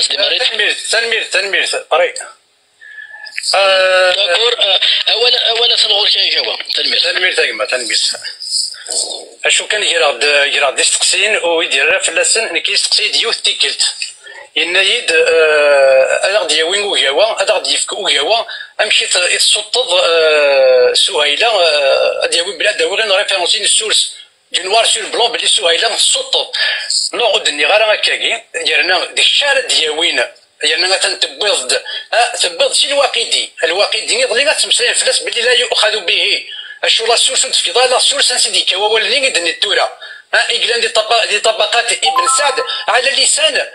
ديماريت. تنمير تنمير تنمير قري. d'accord، اولا تنغور كاين جواب تنمير. تنمير تاكما تنمير. اشو كان يراد يستقسين ويدير فلاسن كيستقسي ديوث تيكلت. إن يد هذا غادي يوين وجاوا هذا غادي يفك وجاوا امشي يتسطض سهيلة غادي يوين بلا داوي غير référence une source du noir sur blanc بلي سهيلة تسطض نو غدني غير هكاكي ديالنا ديك الشارع دياوين لأن تنتبض تبض سي الواقدي الواقدي يظلي تمسلين فلاس بلي لا يؤخذ به اشو la source تفكي la source سيدي كوا ولني دني التورا إقلان دي طبقات ابن سعد على لسان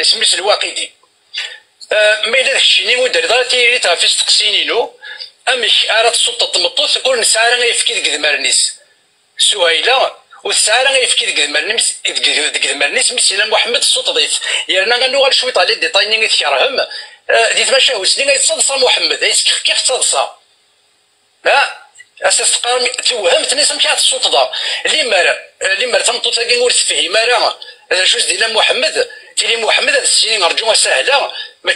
اسميس الواقدي. ما إلا داكشي ودار دار تيري تاع في تقسينينو أمش أراد السلطة تمطوس ور نسعى راه يفكي ديك ذمارنيس سهيلة والسعى راه يفكي ديك ذمارنيس ديك ذمارنيس مسينا محمد السلطة يعني غنوغال شوية على ديتايني تكرهم دي تماشاو سنين يتصدصى محمد يسكخ تصدصى ها اساس تقارم توهمت ناس مشات السلطة لمر تمطوط كي نقول تفهم راه شو ديال محمد تيلي محمد هذا السنين رجوع سهلة ما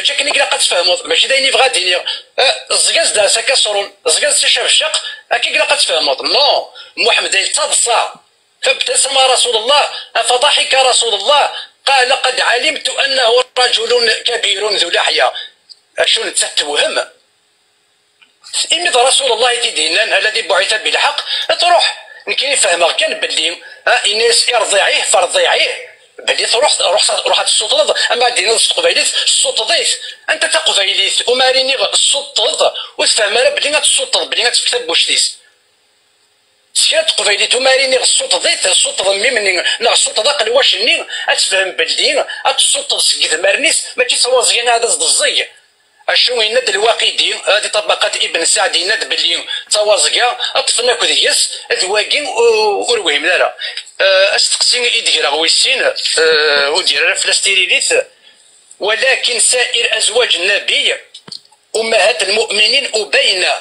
تشكني كلا قد تفهموا ماشي دايني في غادي الزكاز دا سكاسرون الزكاز شاف اكي كلا قد تفهموا نو محمد يتصدصى فابتسم رسول الله فضحك رسول الله قال قد علمت انه رجل كبير ذو لحية. اشو نتوهم إمد رسول الله تدينا الذي بعث بالحق تروح نكين فهم كان باللي الناس ارضعيه فرضعيه باللي تروح روح روح السلطة اما دينا القبيليت السلطة انت تقبيليت وماريني السلطة وتفهم باللي السلطة باللي تكتب بوشتيس سيات قبيليت وماريني السلطة السلطة ميمني نا السلطة قلواشني اتفهم باللي السلطة سكيت مارنيس ماشي توازينا هذا الزي اشو يند الواقدي هذه طبقات ابن سعد يند باللي توازقا اطفنا كذيس ذواقي وروهم لا لا استقسي يدير غويسين ودير فلاستيريليت ولكن سائر ازواج النبي امهات المؤمنين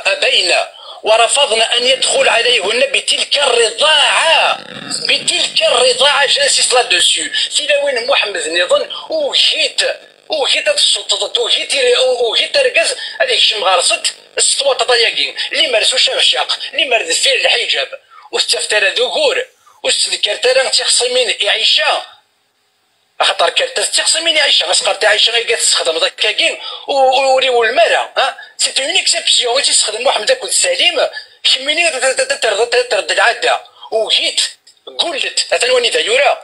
ابين ورفضنا ان يدخل عليهن بتلك الرضاعة بتلك الرضاعة j'insiste là-dessus تلاوين محمد نظن وجيت السلطة وجيت ركز هذيك الشمغارست السطوة طياكين اللي مارسو شافشاق اللي مارد فيه الحجاب واستفتر ذكور واستذكرت تخصمين عيشة خاطر كانت تخصمين عيشة غسقرت عيشة غير تستخدم ذاك وريو المرا ها c'est une exception تستخدم محمد كنت سليم كميني ترد العادة وجيت قلت أثنوني ذا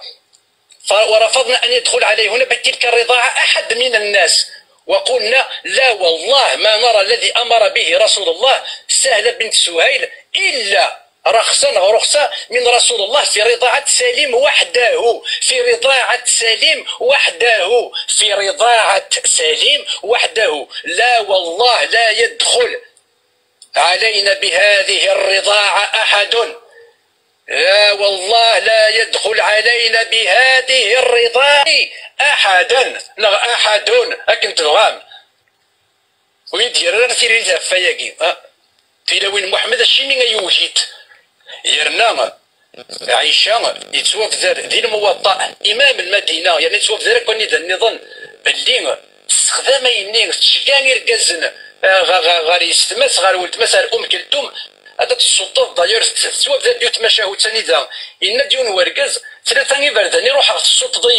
ورفضنا أن يدخل عليهن بتلك الرضاعة أحد من الناس وقلنا لا والله ما نرى الذي أمر به رسول الله سهل بنت سهيل إلا رخصة من رسول الله في رضاعة سليم وحده في رضاعة سليم وحده في رضاعة سليم وحده لا والله لا يدخل علينا بهذه الرضاعة أحد لا والله لا يدخل علينا بهذه الرضاعة أحدا لا أحد أكن تلغام ويدير راه فياكي تيلاوين محمد الشيمي يوجيت يرنا عيشة يتوفذر ذي الموطأ إمام المدينة يعني يتوفذر كون إذا النظام باللي استخدام يني تشكان يركزن غير يستمس غير ولد مسار أم كلثوم هذا السلطة داير سوا بدا ديوت مشاهد ثاني إن ديون وركز ثلاثة بردان يروح السلطة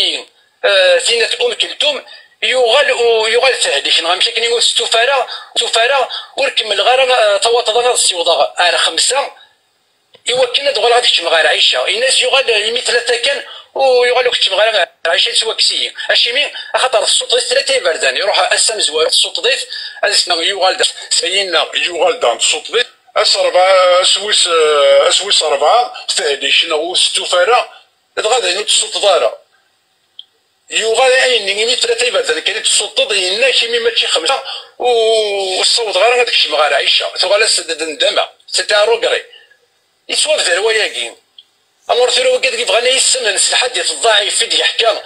ثينة أم كلثوم يغال تهديك نغمشي كني ستوفارا ستوفارا وركمل غير تواطد السيوضة على خمسة إوا كنا دغال غادي تكتب غير عيشة الناس يغال يمي ثلاثة كان ويغال كتب غير عيشة سوا كسي أشيمي خاطر السلطة ثلاثة بردان يروح أسم زوار السلطة يغال سينا يغال دان السلطة اس ربعة اسويس اسويس ربعة تهديش نغو ستوفارا غادي نوت دارا يغال عين نيمي ثلاثة يبردان كانت السلطة ينا كيمي ماشي خمسة والصوت غير غادي تكتب غير عيشة تغال ندمة c'était un regret يتوفى ذرواياكي أمر ثرو قد كيف غني يسمن الحديث الضعيف في يحكى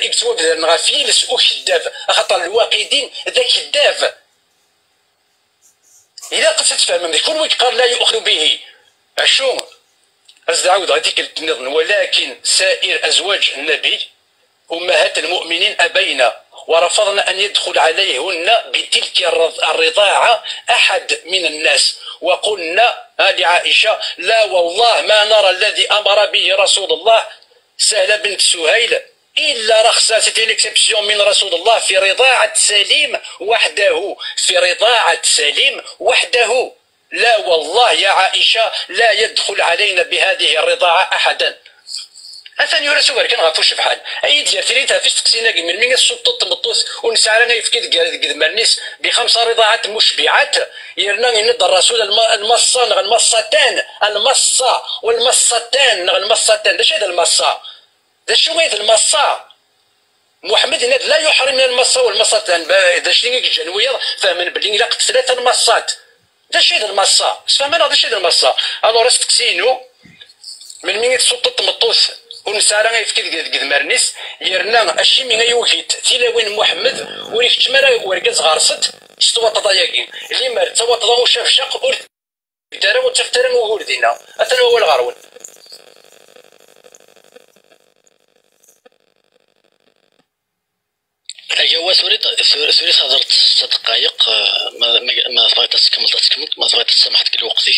يكسوا غافيلس وكذاب خاطر الواقدين ذا كذاب إذا قد تفهم كل وقال لا يؤخذ به أشو أزد عاود غادي النظم ولكن سائر أزواج النبي أمهات المؤمنين أبينا ورفضنا أن يدخل عليهن بتلك الرضاعة أحد من الناس، وقلنا لعائشة لا والله ما نرى الذي أمر به رسول الله سهلة بنت سهيل إلا رخصة، c'était l'exception من رسول الله في رضاعة سليم وحده، في رضاعة سليم وحده. لا والله يا عائشة لا يدخل علينا بهذه الرضاعة أحدا. أثاني ولا سوار كان غافوش بحال أي ديال تريتها فيش تقسينا من من السلطة تمطوس ونسعى لنا يفكي قد مرنيس بخمسة رضاعات مشبعات يرنا يند الرسول المصة المصتان المصة والمصتان المصتان. اش هذا المصة؟ ذا شو هذا المصة؟ محمد لا يحرم من المصة والمصتان. ذا شنو الجنوية فمن بلي إلا قد ثلاثة المصات. ذا شي هذا المصة؟ فهمنا ذا شي هذا المصة. ألو راس تقسينو من من السلطة تمطوس ونسارا يفكي قد مرنيس يرنا الشي من يوجد تلاوين محمد وريك تمرا وركز غارست ستوطا ياكين اللي مر توطا وشاف شق ور دار وتفتر وغور دينا اثنا هو الغرون. ايوا سوري سوري هضرت 6 دقائق ما ما بغيت تكمل ما بغيت تسمح لك لوقتك.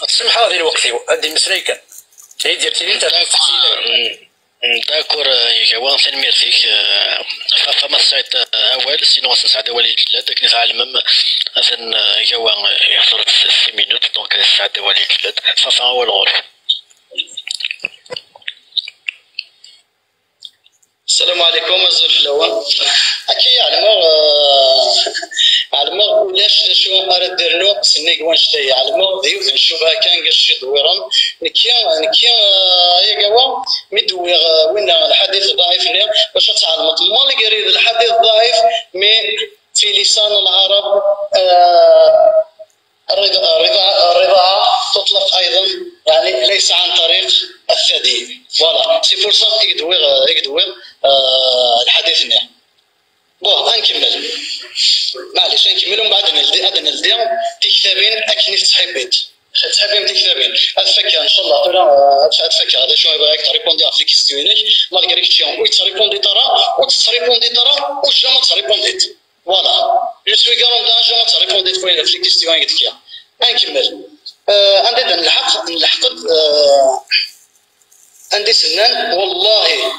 تسمح هذه الوقت هذه مسريكا هي ديرتي لي d'accord يا تنمير فيك فما سايت اول sinon سعد ولي الجلاد كنت عالم مثلا جوا يحضر 6 minutes donc سعد ولي الجلاد فما اول غرف. السلام عليكم أزول فلاون أكي علمو ولاش شو أراد ديرنو سنيك وانشتاي علمو ديوث نشوفها كان قش دويران نكيا نكيا يا قوا مدوي وين الحديث ضعيف لي باش تعلمت malgré الحديث ضعيف mais في لسان العرب الرضاعة تطلق أيضا يعني ليس عن طريق الثدي. voilà c'est pour ça يدوي الحديث نعم. bon نكمل معليش نكمل ومن بعد نلدي هذا نلدي تكتابين اكني تحبيت تحبين تكتابين اتفكر ان شاء الله ترى اتفكر هذا شو يبغى تريبوندي في كيستيونيك malgré question ويتريبوندي ترى وتريبوندي ترى و jamais تريبونديت. voilà je suis garanti jamais تريبونديت في questions قلت لك. نكمل عندي نلحق نلحق عندي سنان والله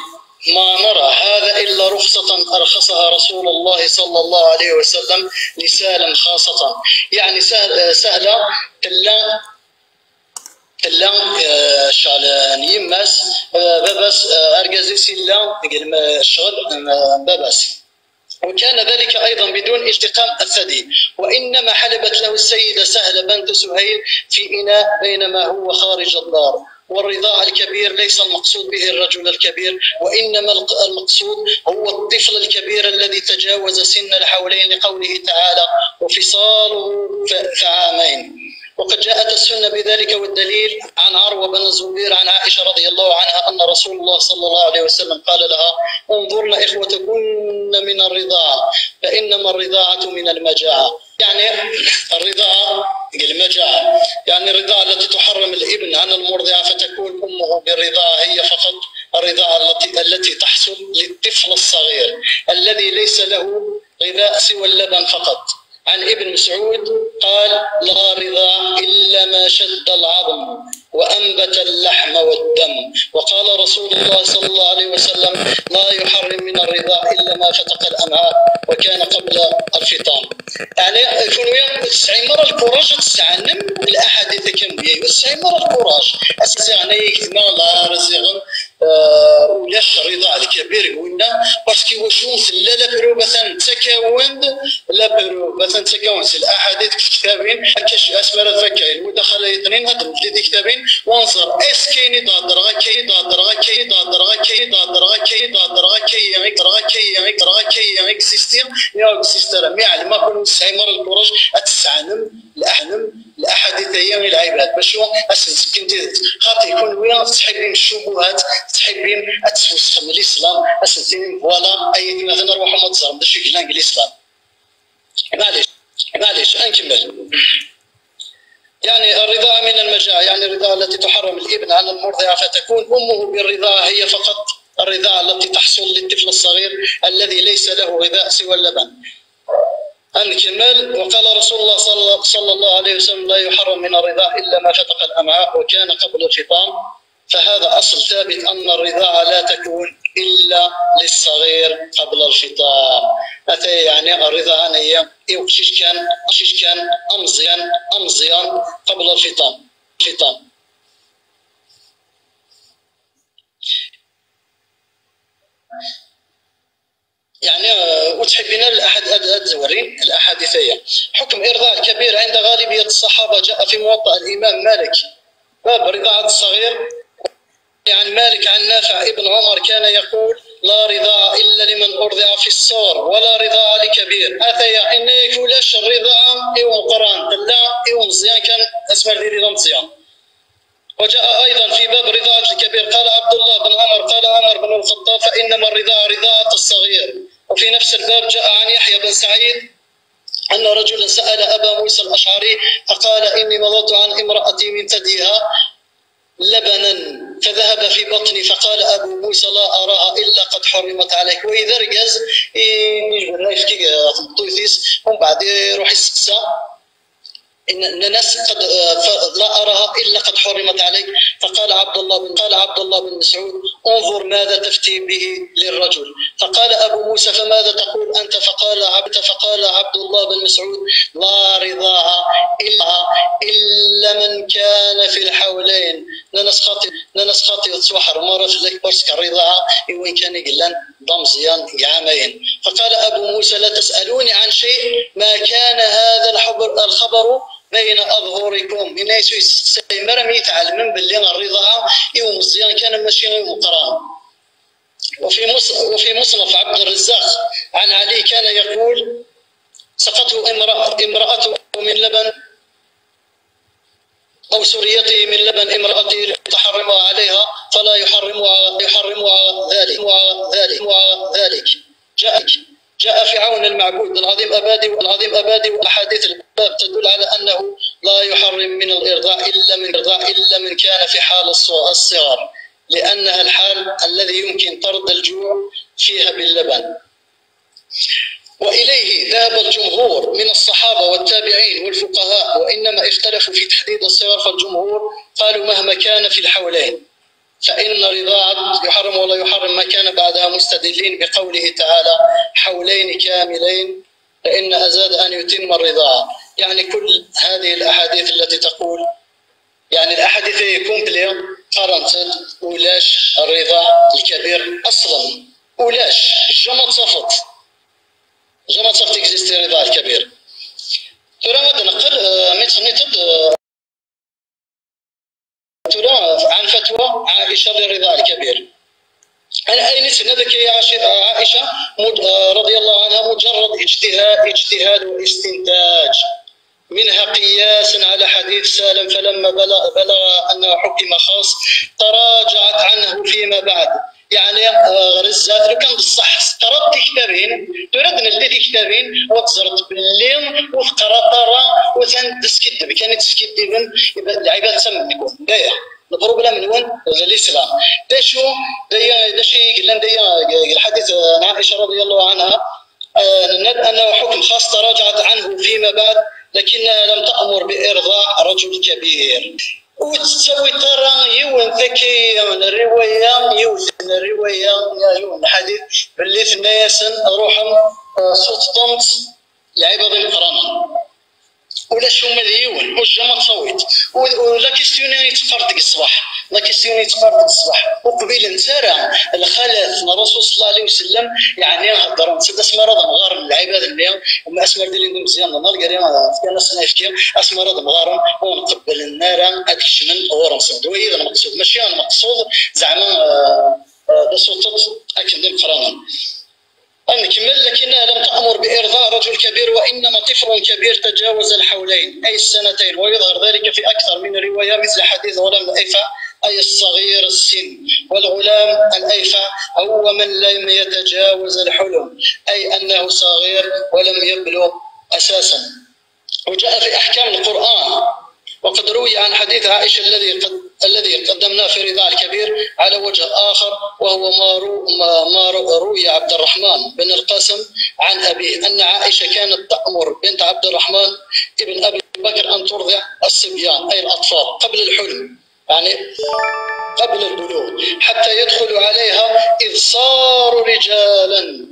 ما نرى هذا إلا رخصة أرخصها رسول الله صلى الله عليه وسلم لسالم خاصة، يعني سهلة تلا تلا شعلان يماس باباس أرجازي سلا الشغل باباس. وكان ذلك أيضا بدون التقام الثدي، وإنما حلبت له السيدة سهلة بنت سهيل في إناء بينما هو خارج الدار. والرضاع الكبير ليس المقصود به الرجل الكبير، وإنما المقصود هو الطفل الكبير الذي تجاوز سن الحولين لقوله تعالى وفصاله في عامين. وقد جاءت السنة بذلك، والدليل عن عروة بن الزبير عن عائشة رضي الله عنها أن رسول الله صلى الله عليه وسلم قال لها انظرن إخوتكن من الرضاعة فإنما الرضاعة من المجاعة. يعني الرضاعة المجاعة، يعني الرضاعة التي تحرم الابن عن المرضعة فتكون أمه بالرضاعة هي فقط الرضاعة التي تحصل للطفل الصغير الذي ليس له غذاء سوى اللبن فقط. عن ابن مسعود قال لا رضاع إلا ما شد العظم وأنبت اللحم والدم. وقال رسول الله صلى الله عليه وسلم لا يحرم من الرضاع إلا ما فتق الأمعاء وكان قبل الفطام. يعني يكون 90 مرة ال courage تستعلم الأحاديث كاملة 90 مرة ال courage أساسا يعني يكتما لا رزيغن ولاش الرضاع الكبير قلنا parce que واش لا la preuve مثلا تكون la preuve مثلا تكون الاحاديث كتابين كاش اسمر فكاين المداخلة اثنين هاد دي كتابين وانظر est-ce كاين تهضر غا كاين تهضر غا كاين تهضر غا كاين تهضر غا كاين تهضر غا كاين غا كاين غا كاين exister يا exister mais على ما كون 90 مرة ال courage اتسعنم الاحلم الاحاديث هي العباد باش اسكن خاطر يكون وين تحبين الشبهات تحبين اتوسخ من الاسلام اسنتين voilà اي مثلا نروحوا ما تزرم باش يقلان الاسلام. معليش معليش نكمل. يعني الرضاعة من المجاعة، يعني الرضاعة التي تحرم الابن عن المرضعة فتكون أمه بالرضاعة هي فقط الرضاعة التي تحصل للطفل الصغير الذي ليس له غذاء سوى اللبن. الكمال. وقال رسول الله صلى الله عليه وسلم لا يحرم من الرضاع إلا ما فتق الأمعاء وكان قبل الفطام. فهذا أصل ثابت أن الرضاعة لا تكون إلا للصغير قبل الفطام. أتى يعني الرضاعة هي يوكشيش كان شيش كان أمزيان أمزيان قبل الفطام فطام. يعني وتحبين الأحد الزورين الأحاديثية. حكم إرضاع الكبير عند غالبية الصحابة جاء في موطأ الإمام مالك باب رضاعة الصغير. عن مالك عن نافع ابن عمر كان يقول لا رضاعة إلا لمن أرضع في الصغر ولا رضاعة لكبير. أتيا إن يكولاش الرضاعة إيو قران لا إيو مزيان كان أسمر ديري مزيان. وجاء أيضا في باب رضاعة الكبير قال عبد الله بن عمر قال عمر بن الخطاب فإنما الرضاعة رضاعة الصغير. وفي نفس الباب جاء عن يحيى بن سعيد أن رجلا سأل أبا موسى الأشعري فقال إني مضت عن امرأتي من ثديها لبنا فذهب في بطني، فقال أبو موسى لا أراها إلا قد حرمت عليك. وإذا رجز يجبرنا يفكي طويثيس ومن بعد يروح يسقسى إن الناس قد لا أراها إلا قد حرمت عليك. فقال عبد الله بن قال عبد الله بن مسعود انظر ماذا تفتي به للرجل. فقال أبو موسى فماذا تقول أنت؟ فقال عبد الله بن مسعود لا رضاعة إلا من كان في الحولين. لنسخطي وتصوحر مرة في الأكبر الرضاعة وإن كان يقلن ضمزيان عامين. فقال أبو موسى لا تسألوني عن شيء ما كان هذا الخبر بين أظهركم. إن يسوي يتعلم باللي الرضاعة يوم مزيان كان ماشي يوم قران. وفي مصنف عبد الرزاق عن علي كان يقول سقته امرأته من لبن أو سريته من لبن امرأته تحرمها عليها فلا يحرمها ذلك ذلك ذلك. جاء في عون المعبود العظيم أبادي وأحاديث الباب تدل على أنه لا يحرم من الإرضاع إلا من كان في حال الصغر، لأنها الحال الذي يمكن طرد الجوع فيها باللبن. وإليه ذهب الجمهور من الصحابة والتابعين والفقهاء، وإنما اختلفوا في تحديد الصغر. فالجمهور قالوا مهما كان في الحولين فإن رضاعة يحرم ولا يحرم ما كان بعدها، مستدلين بقوله تعالى حولين كاملين فإن أزاد أن يتم الرضاعة. يعني كل هذه الأحاديث التي تقول يعني الأحاديث complet قرنت ولاش الرضاع الكبير أصلا ولاش jamais تصفت jamais تصفت exister الرضاع الكبير. ترى غادي نقل ميتد ترى عن فتوى عائشة للرضاع الكبير. أين سندك يا عائشة رضي الله عنها مجرد اجتهاد واستنتاج منها قياسا على حديث سالم، فلما بلغ أنه حكم خاص تراجعت عنه فيما بعد. يعني غرزات لو كان بصح قرات كتابين ترد نلدي كتابين وتزرت باللي وتقرا ترى وتندسكدب كان تسكدبن العباد تسمى داير ال problème من وين الاسلام دا شو دا شي قلنا دا الحديث عن عائشة رضي الله عنها انه حكم خاص تراجعت عنه فيما بعد، لكنها لم تأمر بإرضاع رجل كبير. وتسوي ترى يون ذكي الرواية يون الرواية يون الحديث باللي في الناس روحهم صوت طمت العباد القرآن ولا شو مليون وجا ما تصويت ولا كيستيوني يتقرد الصباح لا كيستيوني يتقرد الصباح. وقبيل نتارا الخلف من الرسول صلى الله عليه وسلم يعني هضر نسد اسمر هذا مغار العباد اللي وما اسمر ديال مزيان نهار قال كان سنايفكي اسمر هذا مغار ونقبل النار اكشمن ورنصد. وهي المقصود ماشي المقصود زعما بصوت اكن القران نكمل. لكنها لم تأمر بإرضاء رجل كبير، وإنما طفل كبير تجاوز الحولين أي السنتين، ويظهر ذلك في أكثر من رواية مثل حديث غلام الأيفع أي الصغير السن، والغلام الأيفع هو من لم يتجاوز الحلم أي أنه صغير ولم يبلغ أساسا. وجاء في أحكام القرآن، وقد روي عن حديث عائشة الذي قد الذي قدمناه في رضاع الكبير على وجه آخر، وهو ما روي عبد الرحمن بن القاسم عن أبيه أن عائشة كانت تأمر بنت عبد الرحمن ابن أبي بكر أن ترضع الصبيان أي الأطفال قبل الحلم، يعني قبل البلوغ، حتى يدخلوا عليها إذ صاروا رجالا.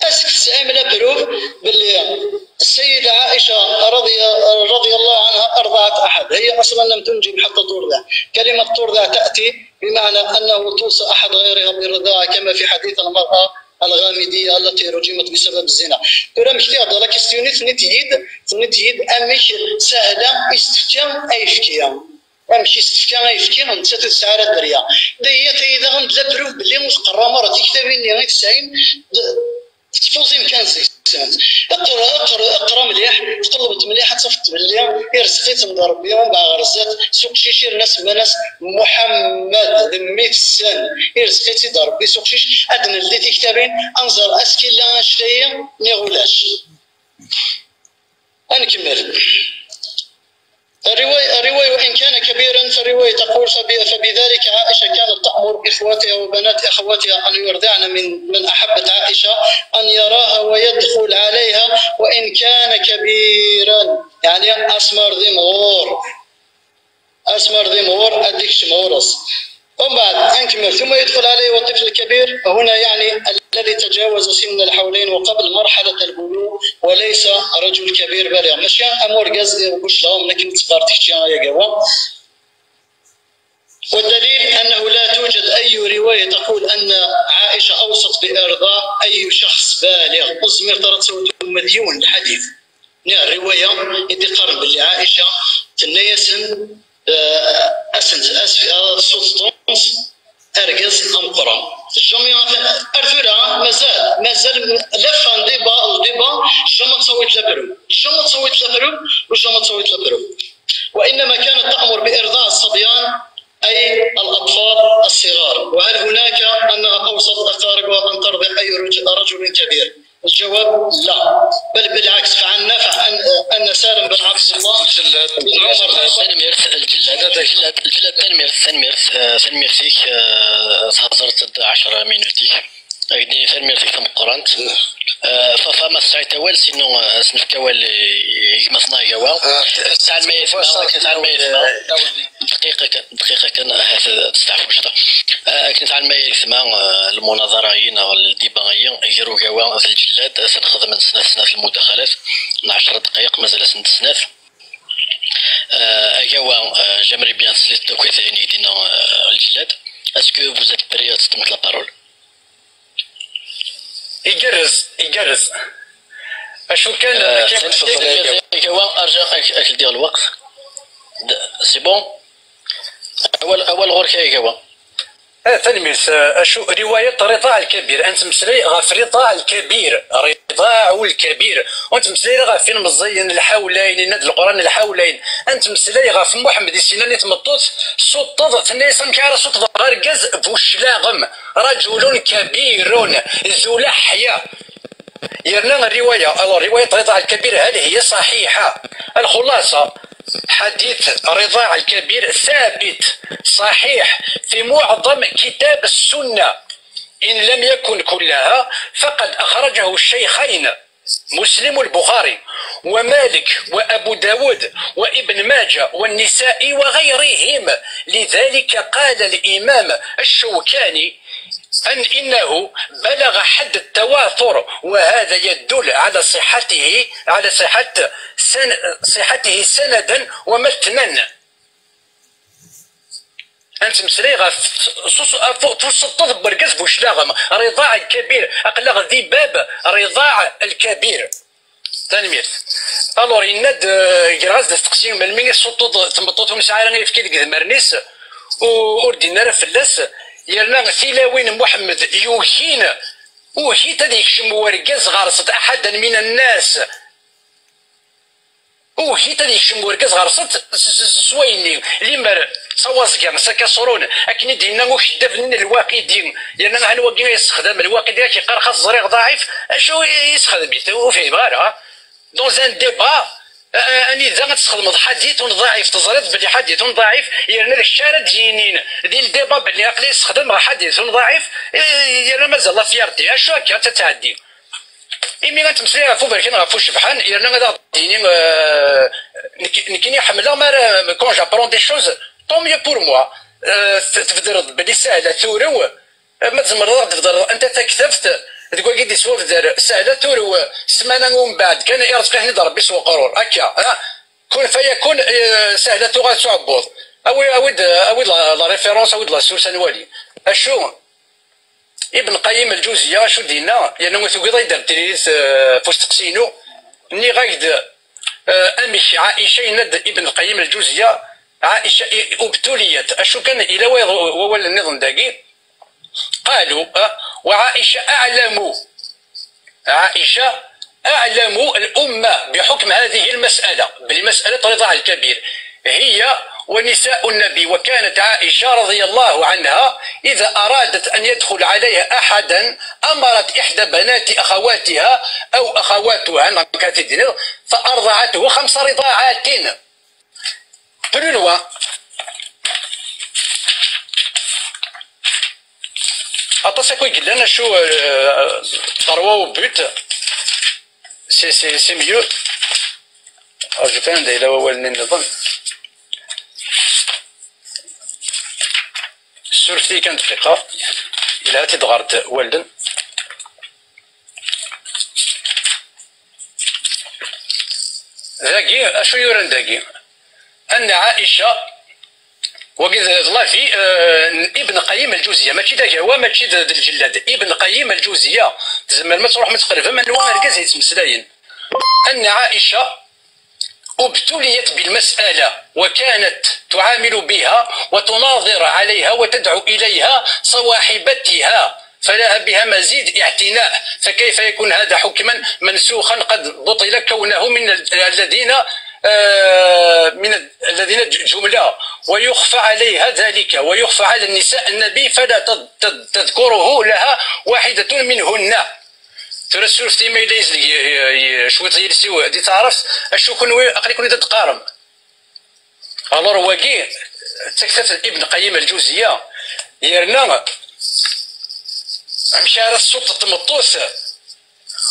est-ce que تسعين la preuve باللي السيدة عائشة رضي الله عنها أرضعت أحد، هي أصلا لم تنجب حتى ترضع. كلمة ترضع تأتي بمعنى أنه توصى أحد غيرها بالرضاعة، كما في حديث المرأة الغامدية التي رجمت بسبب الزنا. ترى مش تيهضر la question تنتيد أمش سهلة استفتيا أيفكيا أمشي استفتيا أيفكيا نتا تسعة الدريا ديا إذا غند la preuve باللي متقرا مرة تكتابين غير 90 تفوزي مكان سنت. اقرا اقرا اقرا مليح، تقلبت مليح تصفت باللي يرزقيت من ربي ومن بعد غرزات سوق شيشير ناس مناس محمد ذميت السن يرزقيت ربي سوق شيش ادن اللي تكتابين انظر اسكي لا شتايا نيغولاش. نكمل الرواية وإن كان كبيرا فالرواية تقول فبذلك عائشة كانت تأمر إخواتها وبنات أخواتها أن يرضعن من أحبت عائشة أن يراها ويدخل عليها وإن كان كبيرا، يعني أسمر ذي مغور، أسمر ذي مغور أديك شمورس. ومن بعد أنكمل ثم يدخل عليه والطفل الكبير هنا يعني الذي تجاوز سن الحولين وقبل مرحلة البلوغ وليس رجل كبير بالغ. ماشي أمور غاز واش لهم لكن تقدر تحكي يا قوا. والدليل أنه لا توجد أي رواية تقول أن عائشة أوصت بإرضاء أي شخص بالغ. أزمر ترى مليون الحديث الرواية يدي قرن باللي عائشة تنيسن أسنت أسف صوت أرجز أم قرا الجميع أرثورا مازال لفان ديبا جامع تصويت لبرو جامع تصويت لبرو وجامع تصويت لبرو. وإنما كانت تأمر بإرضاع الصبيان أي الأطفال الصغار. وهل هناك أنها أوصت أقاربها أن ترضع أي رجل كبير؟ الجواب لا، بل بالعكس. فعن نافع أن سالم بن عبد الله بن عمر الجلاد تنميرتيك تهضرت 10 مينوتيك أكدني تنميرتيك تم قرانت فما سعيت أول سينو سنفك أول يمثنا جوا تاع الميت تاع الميت دقيقة كان تستعفو شتا كنت على الميت مع المناظرة أو الديباغية يجرو جوا في الجلاد سنخدم سنة المداخلات 10 دقائق مازال سنة سنة جوا j'aimerais bien سليت كويتيني دينا الجلاد. Est-ce que vous êtes prêt à تستمت la parole؟ يجرز اشو كان جوا ارجع اكل ديال الوقت c'est bon. اول غور كاي جوا تلميذ اشو رواية رضاع الكبير انت مسلي غاف رضاع الكبير رضاع الكبير وانت مسلي غاف فين مزين الحولين ند القران الحولين انت مسلي غاف محمد السناني تمطوط صوت ثني سمكار صوت غرقز بوشلاغم رجل كبير ذو لحية. يرنا الرواية رواية رضاع الكبير هل هي صحيحه؟ الخلاصة حديث رضاع الكبير ثابت صحيح في معظم كتاب السنة إن لم يكن كلها، فقد أخرجه الشيخين مسلم البخاري ومالك وأبو داود وابن ماجه والنسائي وغيرهم. لذلك قال الإمام الشوكاني أن إنه بلغ حد التواتر، وهذا يدل على صحته على صحته سندا ومتنا. أنت مسري غف توسط بركز بوشلاغم رضاع الكبير أقلغ ذي باب رضاع الكبير. تنمير الور يند كرغاز تقسيم من صوت تمطوطهم ساعة يفكي ديك مرنيس وردينا فلاس يرنا ثلاوين محمد يوهين وهي هذيك شموركز غرست احدا من الناس وهي هذيك شموركز غرست سويني لمر صوازكا سكاسرون اكني دينا وكدف الواقدين لان هالواقي يستخدم الواقي ديالك يقرا خاص زريق ضعيف اشو يستخدم وفيه غير dans un débat اني ذا تستخدم حديث ضعيف تزرد بلي حديث ضعيف يرنا الشارع دينين ديال ديبا بلي عقلي يستخدم حديث ضعيف يرنا مازال لا فيارتي اشو هكا تتعدي إمي غنتمسلي غفو بركان غفو شبحان يرنا غادا ديني نكيني حمله ما quand j'apprends des choses tant mieux pour moi تفدرض بلي ساهله ثورو ما تزمرض تفدر انت تكتبت تقول كي سوا دار سهلة تورو سمانه ومن بعد كان يرزقه هنا ربي سوا قرور هكا كون فيكون سهلة تغا تعبوض او اويد اويد la référence اويد la source نوالي اشو ابن قيم الجوزية شو دينا لانه ثقيض يدير تريس فوستقسينو ني غايد امش عائشة يند ابن القيم الجوزية عائشة ابتليت اشو كان الى وول النظام داكي قالوا وعائشة أعلم عائشة أعلم الأمة بحكم هذه المسألة بمسألة رضاع الكبير هي ونساء النبي. وكانت عائشة رضي الله عنها إذا أرادت أن يدخل عليها أحدا أمرت إحدى بنات أخواتها أو أخواتها فأرضعته 5 رضاعات. plus loin عطاسك ويقول لنا شو droit au but c'est c'est c'est mieux جو كان دايلا هو النظام سورفتي كانت دقيقة إلى تدغرت والدن ذاكي اشو يورن داكي أن عائشة وقد الله في ابن قيم الجوزية ماشي داك هو ماشي الجلاد ابن قيم الجوزية تزمر ما تروح ما تقرب من هو ركز يتمسلاين أن عائشة ابتليت بالمسألة وكانت تعامل بها وتناظر عليها وتدعو إليها صواحبتها فلها بها مزيد اعتناء، فكيف يكون هذا حكما منسوخا قد بطل كونه من الذين جملة ويخفى عليها ذلك ويخفى على النساء النبي فلا تذكره لها واحدة منهن. ترى السورفتي ما يليز شوية يلسيو دي تعرف اشو كون اقلي كون تقارن. alors واكي تكتت ابن قيم الجوزية يرنا مشى على السلطة تمطوس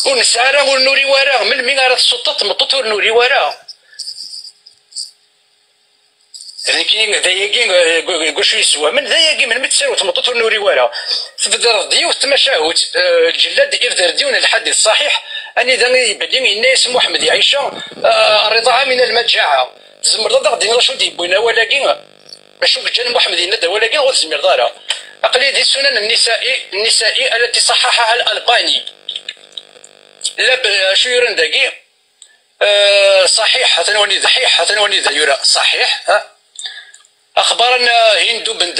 ونسعى ونوري وراه من مين على السلطة تمطوس ونوري وراه. يعني كاين ذايا كوش يسوى من ذايا من متساوي تمطوط ونوري ورا تبدر ديو تمشاهوت الجلاد يفدر ديون الحديث الصحيح اني ذا يبان الناس محمد عائشة الرضاعة من المجاعة تزمر ضد غادي شو ديبونا ولكن باش كجان محمد يند ولكن غير تزمر دارا اقليد السنن النسائي التي صححها الالباني لا شو يرن داكي صحيح تنوني صحيح تنوني ذا صحيح. أخبرنا هند بن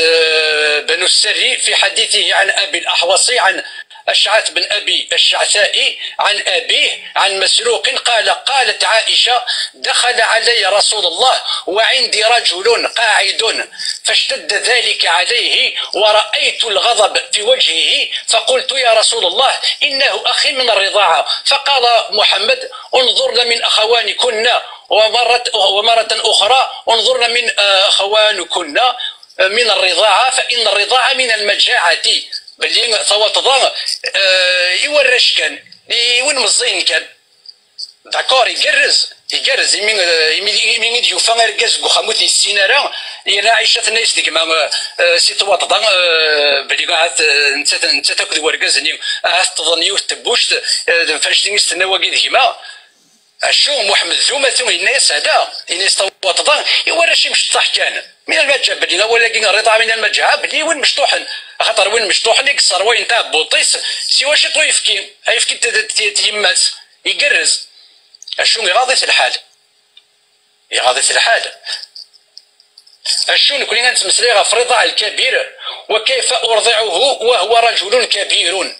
بنو السري في حديثه عن أبي الأحوصي عن أشعث بن أبي الشعثائي عن أبيه عن مسروق قال قالت عائشة دخل علي رسول الله وعندي رجل قاعد فاشتد ذلك عليه ورأيت الغضب في وجهه فقلت يا رسول الله إنه أخي من الرضاعة، فقال محمد انظرن من أخوانكن ومرة أخرى انظرن من أخوانكن من الرضاعة فإن الرضاعة من المجاعة. باللي ثوات يورش كان وين مزين كان d'accord يقرز يقرز يمين يوفا ركاز كوخاموت السينارا يا عائشة الناس ديك ما سي توات بلي كاع انت تاكل وركاز تظني وتبوشت فاش تنستنى واكي ديما اشو محمد زوما الناس هذا الناس توات يورش مشطح كان من المجاعة بلي ولكن الرضاعة من المجاعة بلي وين مشطوحن خاطر وين مشطوحن يكسر وين تاع بوطيس سوا شي طو يفكي يفكي تيمات يقرز اشو يغاضيت الحال يغاضيت الحال اشو نكون نتمسلي غف رضاع الكبير وكيف ارضعه وهو رجل كبير،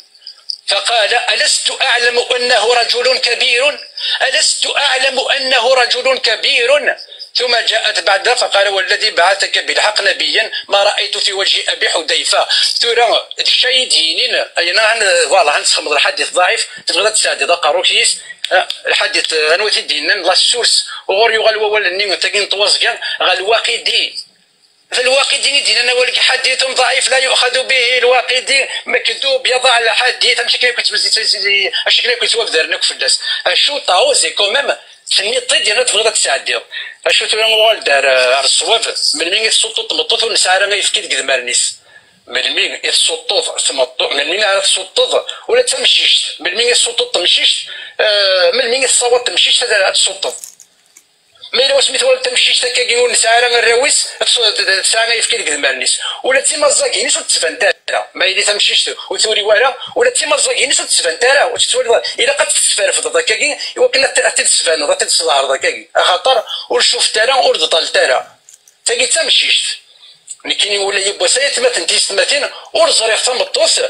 فقال ألست أعلم أنه رجل كبير ألست أعلم أنه رجل كبير. ثم جاءت بعدها فقال والذي بعثك بالحق نبيا ما رايت في وجه ابي حذيفة. ترى الشيء دينين انا voilà غنسخمض الحديث ضعيف تبغى تساعد هذا قاروكيس الحديث انوثي ديننا la source وغور يغال ولا ني تاكين طوازكان غا الواقدي في الواقدي ديننا ولك حديث ضعيف لا يؤخذ به. الواقدي مكذوب يضع الحديث ماشي كي كنت اش كي كنت وفدرناك في الناس شو طاوزي quand même تني ديالنا تبغي تساعدي اشو تورا نوال دار الصواب من مين يصوتو تمطوط ونسعى راه يفكي ديك ذمارنيس من مين يصوتو تمطو من مين على تصوتو ولا تمشيش من مين يصوتو تمشيش من مين يصوت تمشيش تصوتو ما الا سميتو ولا تمشيش تا كيقول نسعى راه الراويس تسعى يفكي ديك ذمارنيس ولا تيما الزاكينيس وتسفن تارا ما الا تمشيش وثوري ولا ولا تيما الزاكينيس وتسفن تارا وتتولي الا قد تسفر في كاكي وكنا تتسفن تتسظهر كاكي خاطر ورشوف تارا ورضطال تارا تاكي تمشيش لكن ولا يبوا سايت تيستماتين ورزريخ تمطوس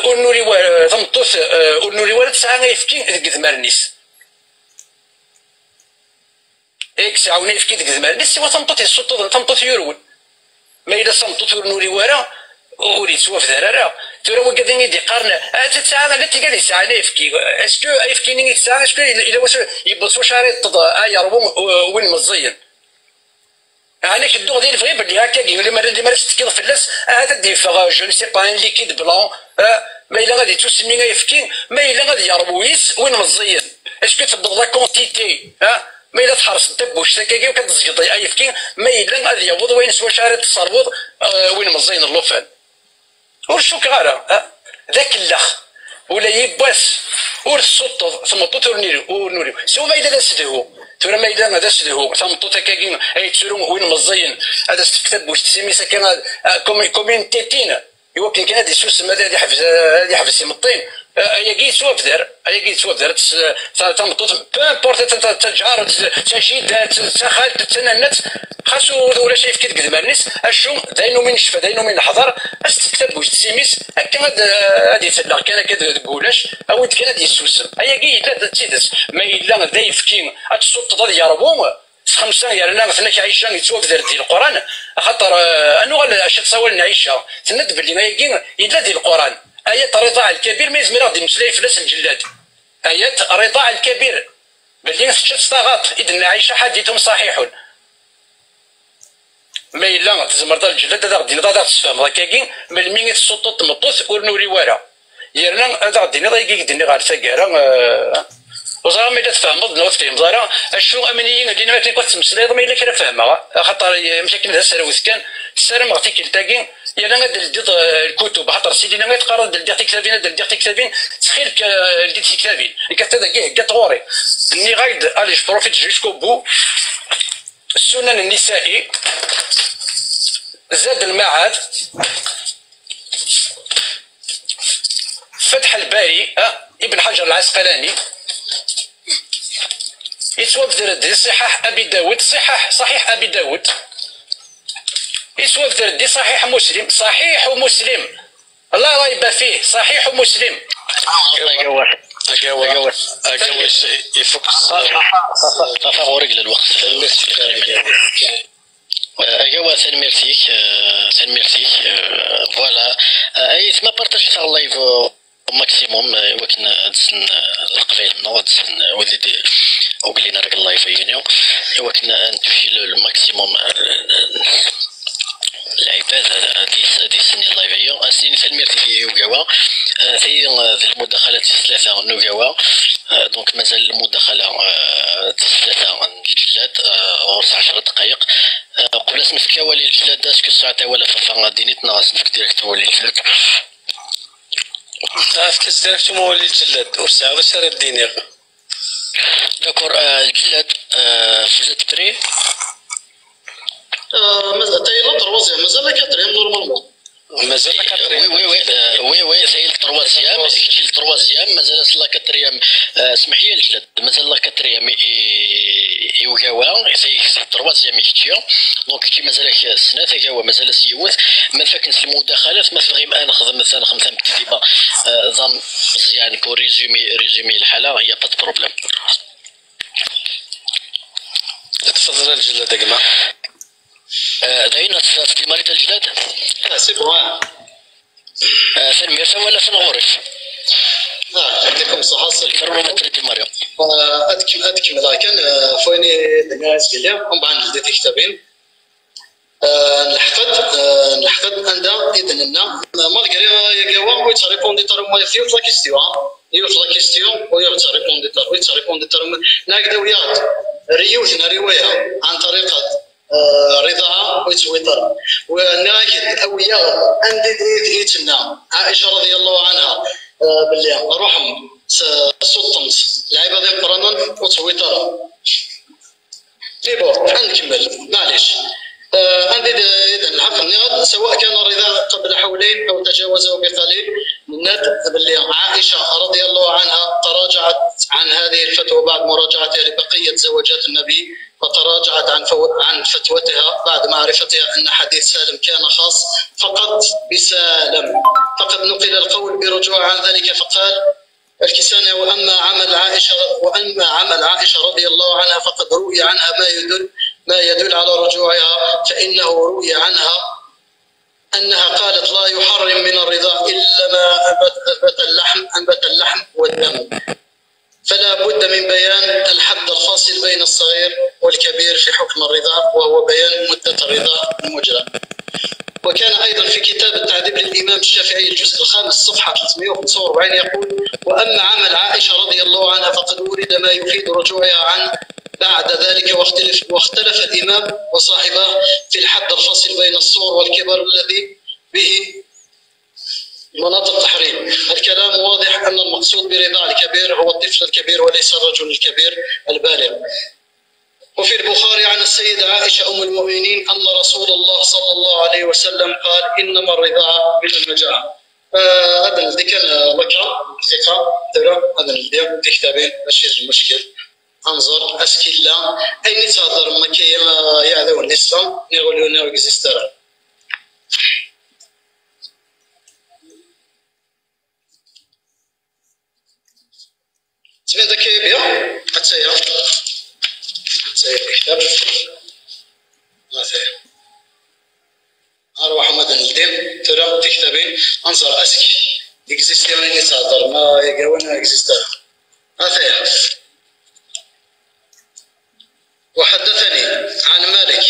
ورنوري تمطوس ورنوري ولا تسعى يفكي ديك ذمارنيس اكس عاوني في كيدك زمان سوا تمطوط السطوط تمطوط يرول ما الا تمطوط ورنوري ورا وريت سوا في ذرارة ترى وكذا يدي قارن تسعى لا تيقال يسعى يفكي est-ce que يفكيني يسعى est-ce que الا واش يبط واش راه يربو وين مزيان انا كدوغ ديال الفغي بلي هكا اللي ما اللي ما تكيض في اللاس هذا ديفغ je ne sais pas un liquide blanc ما الا غادي تسمي يفكي ما الا غادي يربويس وين مزيان est-ce que تبض la quantité ها ما الا تحرص انت بوش تاكاكي وكتزقط يفكي ما الا غادي يعوض وين سوا شاري تصربوض وين مزين اللوفان ورشوك غارة ذاك اللخ ولا يباس ورسوط ثمطوط ورنوري سوا ما الا سدهو ترى ما الا هذا سدهو ثمطوط هكاكي اي تسرو وين مزين هذا تكتب بوش تسمي سكن كومين تيتين ايوا كان كان هذا يسوس هذا يحفز هذا يحفز يمطين ياكي سوا بدار ياكي سوا بدار تمطوط peu importe تجار تجيد تخالت تننت خاصو ولا شي في كيد قدمارنيس اشو داينو من شفا داينو من حضر اش تكتب واش تسيميس هكا غادي يتسلق كان كتقولاش او كان غادي يسوسم ياكي الا تيدس ما الا دا يفكي الصوت غادي يربو خمسة يا مثلا عيشه يتوفر ديال القران خاطر انو اش تصاور عيشه تند بلي ما يجي الا ديال القران آيات رضاع الكبير ما يزمر غادي مسلاي فلاس الجلاد آيات رضاع الكبير بلي ست صاغات إذن عيشه حديث صحيح ما إلا تزمر الجلاد هذا غادي نضا تفهم هكاكي من مين الصوت تمطوث ورنوري وارا يرنا هذا غادي نضا يجي غير سكارة وزرا ما الا تفهمض نوض تفهم زرا اشو امنيين اللي ما كنت تمسلاي ما الا كان فاهمها خاطر مشى كان سروت كان السلام غتي كلتاكي يا انا دلدي الكتب خاطر سيدي انا تقرا دلدي كتابين دلدي كتابين تخيل دلدي كتابين كتا كاع كتغوري ني غايد allez je profite jusqu'au bout. السنن النسائي زاد المعاد فتح الباري ابن حجر العسقلاني يتوفر دي صحاح ابي داود صحاح صحيح ابي داود يتوفر دي صحيح مسلم صحيح مسلم لا ريب فيه صحيح مسلم. يفك الوقت ايوا تنميرتيك تنميرتيك voilà اي تما بارطاجيت ال live maximum وكن دسن القبيل نو دسن ودي وقلنا راك ال live يونيو وكن نتوشي ال maximum العباد هادي السنة ال live هي سنين تنميرتي في وكاوا في المداخلات الثلاثة نوكاوا donc مازال المداخلة الثلاثة الجلاد غرس 10 دقائق قبل نفك ولي الجلاد est-ce que الساعة ولا فا دينيت نغاس نفك direct ولي الجلاد عرفت direct ولي الجلاد ورسع باش راه دينير d'accord الجلاد vous êtes prêt مازال تاي la troisième مازال la quatrième normalement مازال la quatrième oui oui oui oui c'est ال troisième شتي ال troisième مازال la quatrième اسمح لي الجلاد مازال la quatrième يوكاوا c'est ال troisième يشتي donc كي مازال السنة تا مازال سيوث ما فاكنس المداخلات ما تبغي انا نخدم مثلا خمسة petit débat ضم مزيان pour résumer الحالة هي pas problème. تفضل الجلاد يا جماعة. داينا ديماريت الجلاد؟ c'est bon. ثانميرت ولا ثنغورك؟ يعطيكم الصحة. الكرونومتر ديماريو. أتكمل كان فويني دنيا سبيليا ومن بعد ندير كتابين. نحقد عندها إذن لنا malgré يا ويتريبوندي ترى ما في la question يوت la question ويتريبوندي ترى ويتريبوندي ترى ناكدا ويات ريوتنا رواية عن طريقة رضاعة ويتويتر وناكد أو يا عندي ديتنا عائشة رضي الله عنها باللي روحهم سلطنت العباد القرآن وتويتر mais bon نكمل معليش. عندي اذا الحق النقد سواء كان الرضاع قبل حولين او تجاوزه بقليل. نند باللي عائشة رضي الله عنها تراجعت عن هذه الفتوى بعد مراجعتها لبقية زوجات النبي، فتراجعت عن فتوتها بعد معرفتها ان حديث سالم كان خاص فقط بسالم، فقد نقل القول برجوع عن ذلك. فقال الكساني: واما عمل عائشة رضي الله عنها فقد روي عنها ما يدل على رجوعها، فإنه روي عنها أنها قالت: لا يحرم من الرضاع إلا ما أنبت اللحم والدم، فلا بد من بيان الحد الفاصل بين الصغير والكبير في حكم الرضاع، وهو بيان مدة الرضاع المجرى. وكان أيضا في كتاب التعذيب للإمام الشافعي الجزء الخامس صفحة 345 يقول: وأما عمل عائشة رضي الله عنها فقد ورد ما يفيد رجوعها عنه بعد ذلك، واختلف الإمام وصاحبه في الحد الفاصل بين الصغر والكبر الذي به مناط التحريم. الكلام واضح أن المقصود برضاع الكبير هو الطفل الكبير وليس الرجل الكبير البالغ. وفي البخاري عن السيدة عائشة أم المؤمنين أن رسول الله صلى الله عليه وسلم قال: إنما الرضاعة من المجاعة. هذا الذي كان لك دقيقة ترى هذا الذي في كتابين ماشي المشكل. انظر اسكيلا اين تهضر ما كاين يعذو الاسلام نيغوليو نيغ اكزيسترا. تبين داك بيا حتى هي الكتاب مثلا اروح مدن الدين ترى في كتابين انظر اسكي اكزيستي وين تهضر ما يقاونا اكزيسترا. مثلا وحدثني عن مالك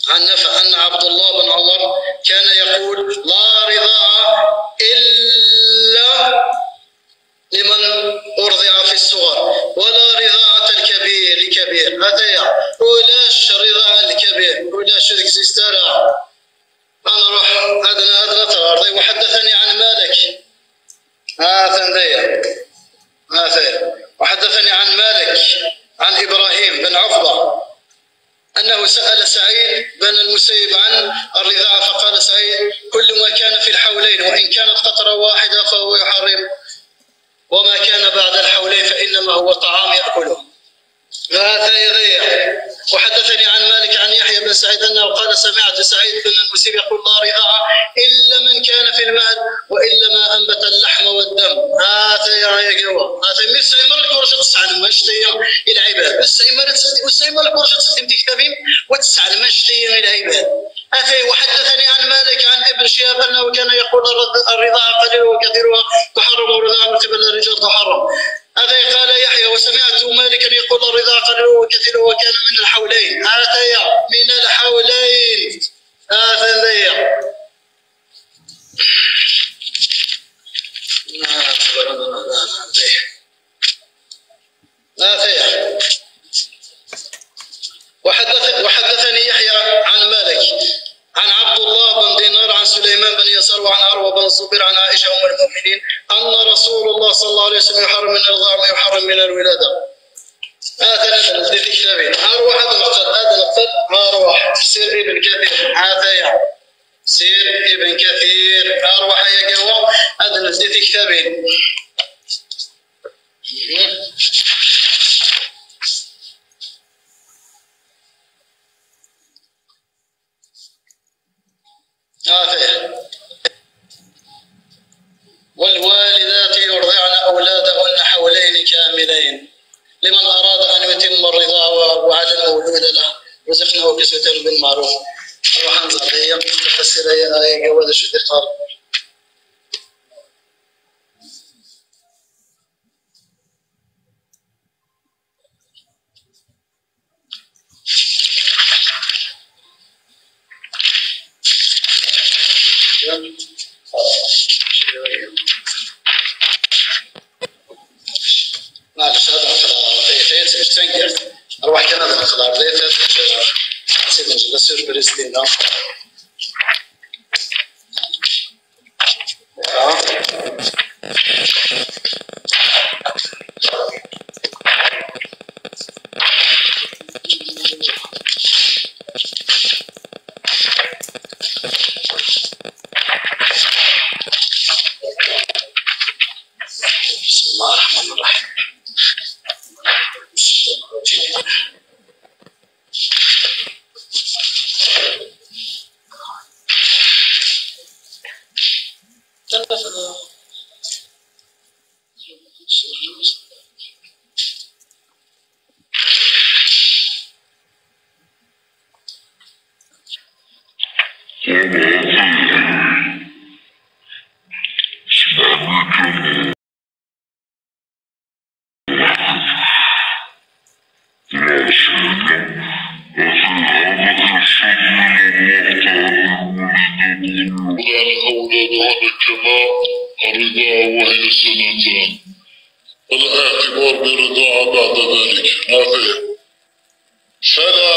عن نافع أن عبد الله بن عمر كان يقول: لا رضاعة إلا لمن أرضع في الصغر، ولا رضاعة الكبير لكبير. هذايا ولاش رضاعة الكبير ولاش اكزيسترا. أنا نروح هذا ترى. وحدثني عن مالك هذا وحدثني عن مالك عن إبراهيم بن عقبة أنه سأل سعيد بن المسيب عن الرضاعة، فقال سعيد: كل ما كان في الحولين وإن كانت قطرة واحدة فهو يحرم، وما كان بعد الحولين فإنما هو طعام يأكله. هذا يضيع. وحدثني عن مالك عن يحيى بن سعيد أنه قال: سمعت سعيد بن المسيب يقول: لا رضاعة إلا من كان في المهد وإلا ما أنبت اللحم والدم. هذا يا قوة هذا مستعمر الكرشة تسعى مشتية العباد، مستعمر الكرشة تسدم تكتبين وتسعى مشتية العباد. هذا. وحدثني عن مالك عن ابن شهاب أنه كان يقول: الرضاعة قليل وكثيرها تحرم، والرضاعة من قبل الرجال تحرم. هذا قال يحيى: وسمعت مالكا يقول: الرضاعة قليل وكثير وكان من الحولين. هذا من الحولين. هذا هذا. وحدثني يحيى عن مالك عن عبد الله بن دينار عن سليمان بن يسار وعن عروة بن الزبير عن عائشة أم المؤمنين أن رسول الله صلى الله عليه وسلم يحرم من الرضاعة ويحرم من الولادة. هذا في كتابين. أروح هذا نقطة هذا نقطة أروح سير ابن كثير. هذا يا سير ابن كثير أروح يا قوة هذا في كتابين. والوالدات يرضعن أولادهن حولين كاملين لمن أراد أن يتم الرضاعة. وعلى المولود له رزقنا وكسوتهم بالمعروف. روح نزعليا تفسير يا جواد شو تختار. معلش هذا في باش تنقر نروح كان هذا ناخذ عرضية سيدي نجي سيربريز ديالنا. بسم الله الرحمن الرحيم. الرضاعة وهي سنتان، ولا اعتبار بالرضاعة بعد ذلك. ما فيه فلا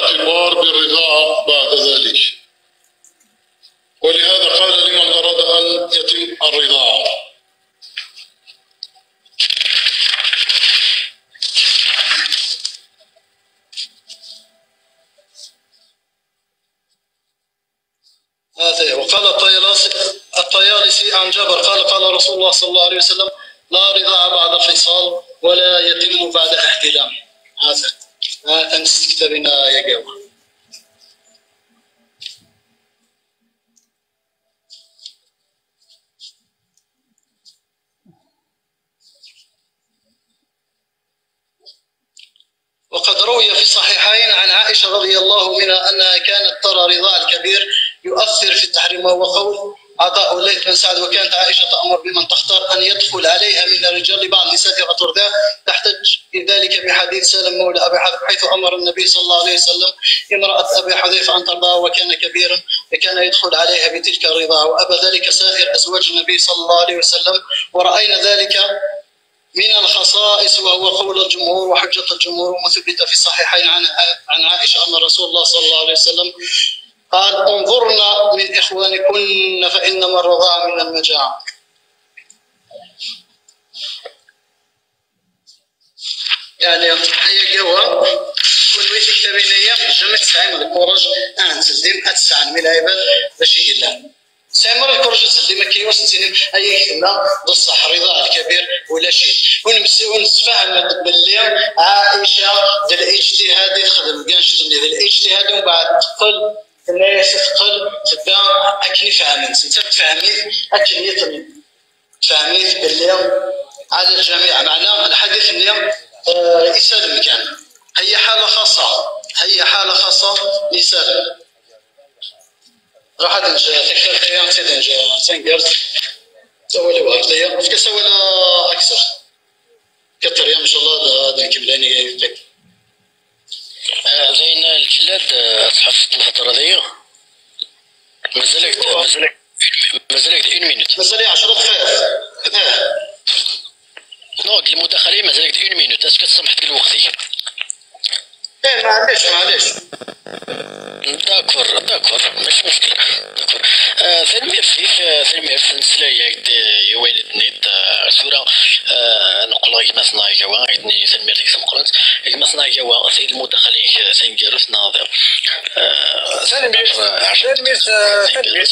اعتبار بالرضاعة بعد ذلك، ولهذا قال لمن أراد أن يتم الرضاعة. هذا. وقال الطيالسي عن جابر قال قال رسول الله صلى الله عليه وسلم لا رضاعة بعد فصال ولا يتم بعد احتلام. هذا نستكتبنا يا جاوة. وقد روي في الصحيحين عن عائشة رضي الله منها أنها كانت ترى رضاع الكبير يؤثر في التحريم، وهو قول عطاء الليث بن سعد. وكانت عائشة تأمر بمن تختار أن يدخل عليها من الرجال لبعض نسائها فترضاه، تحتج في ذلك بحديث سالم مولى أبي حذيفة، حيث أمر النبي صلى الله عليه وسلم امرأة أبي حذيفة أن ترضاه وكان كبيرا، فكان يدخل عليها بتلك الرضاعة، وأبى ذلك سائر أزواج النبي صلى الله عليه وسلم. ورأينا ذلك من الخصائص، وهو قول الجمهور وحجة الجمهور، وثبت في الصحيحين عن عائشة أن رسول الله صلى الله عليه وسلم قال انظرنا من إخوانكن فإنما الرضاعة من المجاعة. يعني هي قوة كل ويت كتابينية جمع تسعين الكورج تسديم تسعين من العباد باش يقلها سامر الكورج تسديم كيوس تسنين أي كلمة بصح رضا الكبير ولا شيء. ونتفهم باللي عائشة ذا الاجتهاد تخدم كانش ذا الاجتهاد ومن بعد تقل الناس تقل تبدا اكني فهمت انت تفهمي اكني تفهمي باللي على الجميع. معناه الحديث اللي يسالم كان هي حاله خاصة، هي حاله خاصة لسالم. راح نجي تكثر سيدي نجي تنقرت تولي وارضية كسا ولا اكثر كثر يا ان شاء الله هذا الكبلاني يفتك. زين الجلاد تحفظت الفترة ذي مازالك مازالك مازالك une minute، مازال 10 دقائق. non المداخلة مازالك une minute، est-ce que سمحت لي الوقت؟ ايه معليش معليش. d'accord d'accord ماشي مشكل d'accord. ثاني فيك ثاني في نسلايا يوالد نيت سورة نقول كيما صناع جوا عندني ثاني فيك سمقرنت كيما صناع جوا سيد المداخلة سنجروس ناظر. ثاني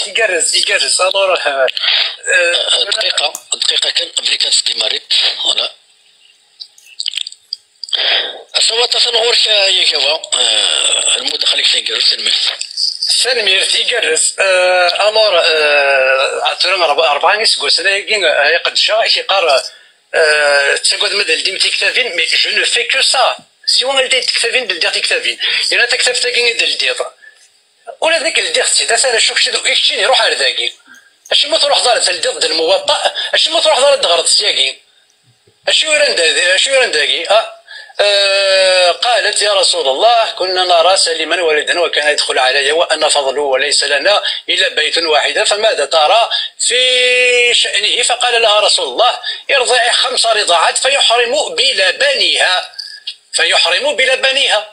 يجرز يجرز الور دقيقة دقيقة كان قبل كانت ديماريت فوالا. الصوت تنغورك يا جوا المداخلة سنجروس سنمير تيجرز الور عطونا 4 سكوس يقد شا كيقار تسقود مدى ديم تيكتافين mais je ne fais que ça. سوا اللي تكتافين دلديغ تكتافين لان تكتاف تاكي دلديغ ولا ذاك الديغ سيدا سالا شوف شي يروح على ذاكي اش ما تروح دار تلديغ الموطأ اش ما تروح دار تغرض سياكي اش يوران داكي قالت يا رسول الله كنا نرى سليما والدا وكان يدخل علي وأنا فضله وليس لنا إلا بيت واحدة فماذا ترى في شأنه؟ فقال لها رسول الله ارضعي 5 رضاعات فيحرم بلبنها، فيحرم بلبنها،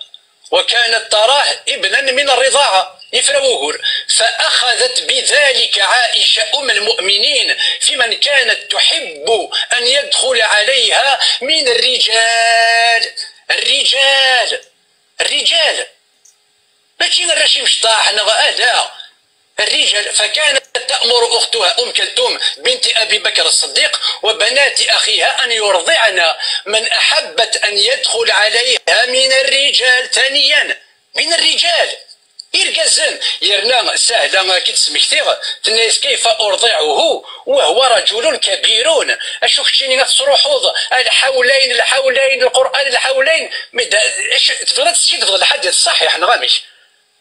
وكانت تراه ابنا من الرضاعة يفروه. فأخذت بذلك عائشة أم المؤمنين في من كانت تحب أن يدخل عليها من الرجال. الرجال الرجال ماشي الرشيم شطاح لا الرجال. فكانت تأمر أختها أم كلثوم بنت أبي بكر الصديق وبنات أخيها أن يرضعن من أحبت أن يدخل عليها من الرجال. ثانيا من الرجال إرجازن يرنا سهلة كي تسمكتيغ تنايس كيف أرضعه وهو رجل كبير. أشوف شيني تصروحوض الحولين الحولين القرآن الحولين تفضل تفضل الحديث الصحيح نغامش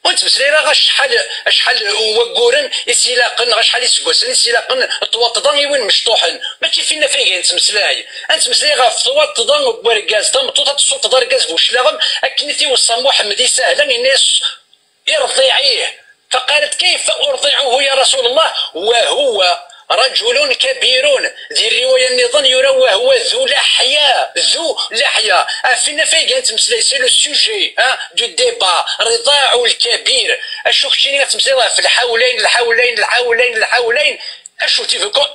وانت مسلي راه شحال شحال وكورن يسيلاقن غا شحال يسكوسن يسيلاقن طواطضان وين مشطوحن ماشي فينا فين نتمسلاي نتمسلاي غا طواطضان وركاز تمطوطه تصوت ركاز بوشلاغم اكني تيوصل محمد سهلا الناس ارضعيه. فقالت كيف أرضعه يا رسول الله وهو رجل كبير؟ ذي الرواية النظام يرى وهو ذو لحية، ذو لحية. فينا فين كانت مسلاي c'est le sujet du débat رضاع الكبير. اشوف شيني تمسلاي في الحولين الحولين الحولين الحولين اشو تيفكو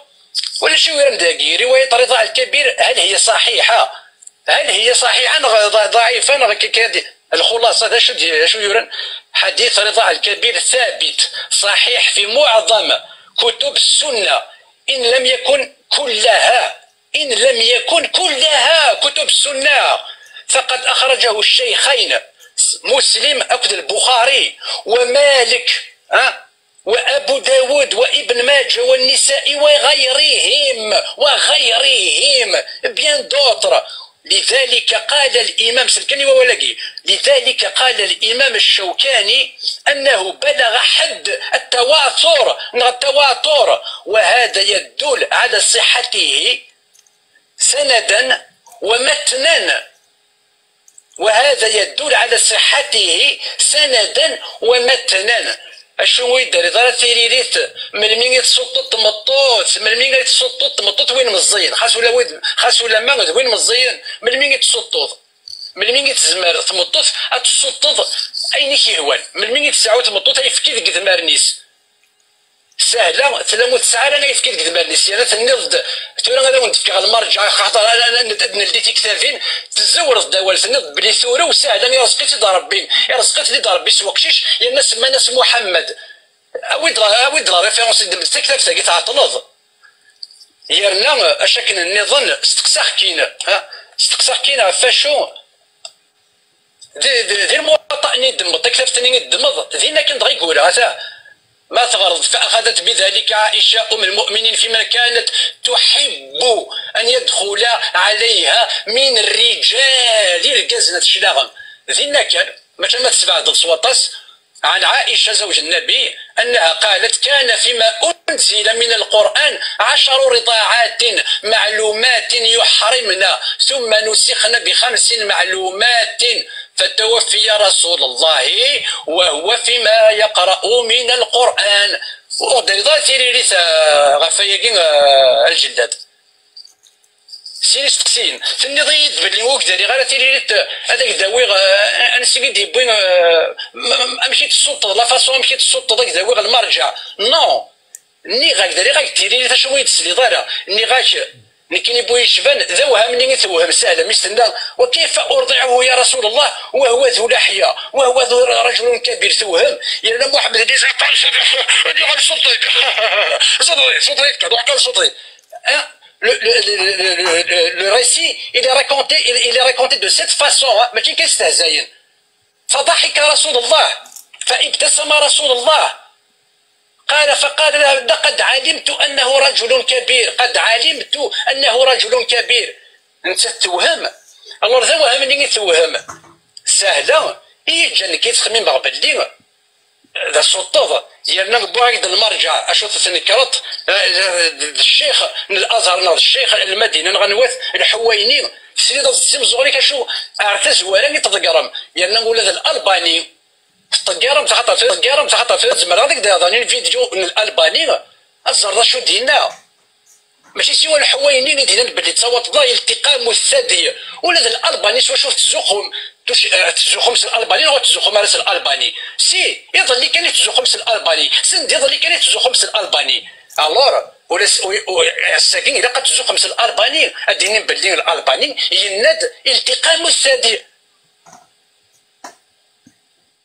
ولا شو يرمداكي رواية رضاع الكبير هل هي صحيحة؟ هل هي صحيحة ضعيفة؟ الخلاصة هذا شو يورن حديث رضاع الكبير ثابت صحيح في معظم كتب السنة إن لم يكن كلها، إن لم يكن كلها كتب السنة. فقد أخرجه الشيخين مسلم أكد البخاري ومالك وأبو داود وابن ماجه والنسائي وغيرهم وغيرهم bien d'autres. لذلك قال الإمام سلكني وولاقي، لذلك قال الإمام الشوكاني أنه بلغ حد التواتر التواتر، وهذا يدل على صحته سندا ومتنا، وهذا يدل على صحته سندا ومتنا. اشنو يدير دار تيريريت من مين يتسطط مطوط من مين يتسطط مطوط وين مزيان خاص ولا وين خاص ولا ما وين مزيان من مين يتسطط من مين يتزمر تمطوط اتسطط اين كيهوان من مين يتسعو تمطوط يفكي ديك ذمارنيس سهلة تلا تسعة انا يفكي ديك ذمارنيس انا تنض تورا غادا ندفك المرجع خاطر انا ندي تكتافين تزور الدوال تنض بلي ثورة وسهلة يرزقت لي ربي يرزقت لي ربي سوقشيش يا الناس ما ناس محمد اويد اويد la référence تكتاف تاكي تعطلض يرنا اشكن النظام استقساخ كاين ها استقساخ كاين فاشو دي الموطأ ني دمض تكتاف دمض دينا كنت غيقولها ما تغرض. فأخذت بذلك عائشة أم المؤمنين فيما كانت تحب أن يدخل عليها من الرجال الكزنة شلاغم ذينا كان مثلا ما تسبع ضد عن عائشة زوج النبي أنها قالت كان فيما أنزل من القرآن 10 رضاعات معلومات يحرمنا ثم نسخن ب5 معلومات فتوفي رسول الله وهو فيما يقرأ من القرآن. الجلاد سيني ستقسين سني ضيد بلي وكداري غير تيريت هذاك داوي انا سيدي ديبوين امشي تسوط la façon امشي تسوط داك داوي المرجع non ني غاك داري غاك تيريت اش هو يتسلي دارا ني غاك نكيني بوي شفان ذا وهمني توهم سهلة مستنى وكيف ارضعه يا رسول الله وهو ذو لحية وهو ذو رجل كبير توهم يا محمد اللي اللي غنصدق صدري صدري كذا صدري. Le récit, il est raconté de cette façon. ما كاين كيستهزئين. فضحك رسول الله فابتسم رسول الله قال فقال له لقد علمت انه رجل كبير، قد علمت انه رجل كبير. انت توهم الله ذا وهم اللي توهم سهلة يجي كيتخمم بغبلي ذا السلطة يرنا بواحد المرجع اشو تنكرط الشيخ الازهر الشيخ المدينة نغنوث الحويني سيدي تمزوري كشو ارتز ولا تتقرم يرنا نقول هذا الالباني تقرم تخطر تقرم تخطر زمر هذيك داني الفيديو الالباني الزر شو دينا ماشي سوى الحويني اللي دينا باللي تصوت ضاي التقام الثدي ولا الالباني سوا شوف تزوخهم تزوخهم الالباني ولا تزوخهم راس الالباني سي يظل اللي كان تزوخهم الالباني سند يظل اللي كان تزوخهم الالباني الور ولا الساكن الا قد تزوخهم الالباني اديني باللي الالباني يند التقام الثدي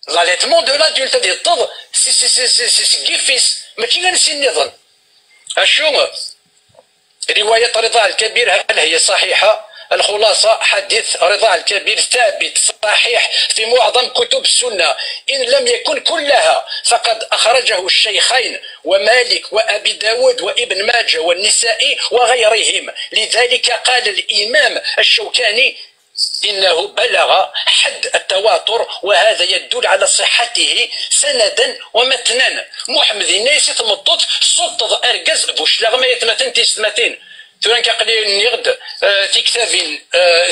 l'allaitement de l'adulte ديال الطب سي سي سي سي سي سي كيفيس ماشي غير سي النظام اشو رواية رضاع الكبير هل هي صحيحة؟ الخلاصة حديث رضاع الكبير ثابت صحيح في معظم كتب السنة إن لم يكن كلها، فقد أخرجه الشيخين ومالك وأبي داود وابن ماجه والنسائي وغيرهم. لذلك قال الإمام الشوكاني إنه بلغ حد التواتر، وهذا يدل على صحته سندا ومتنا. محمد الناس تمطط سلطة أرجز بوشلاغ ما يتمتن تيستمتين توران كقليل نغد تيكتافين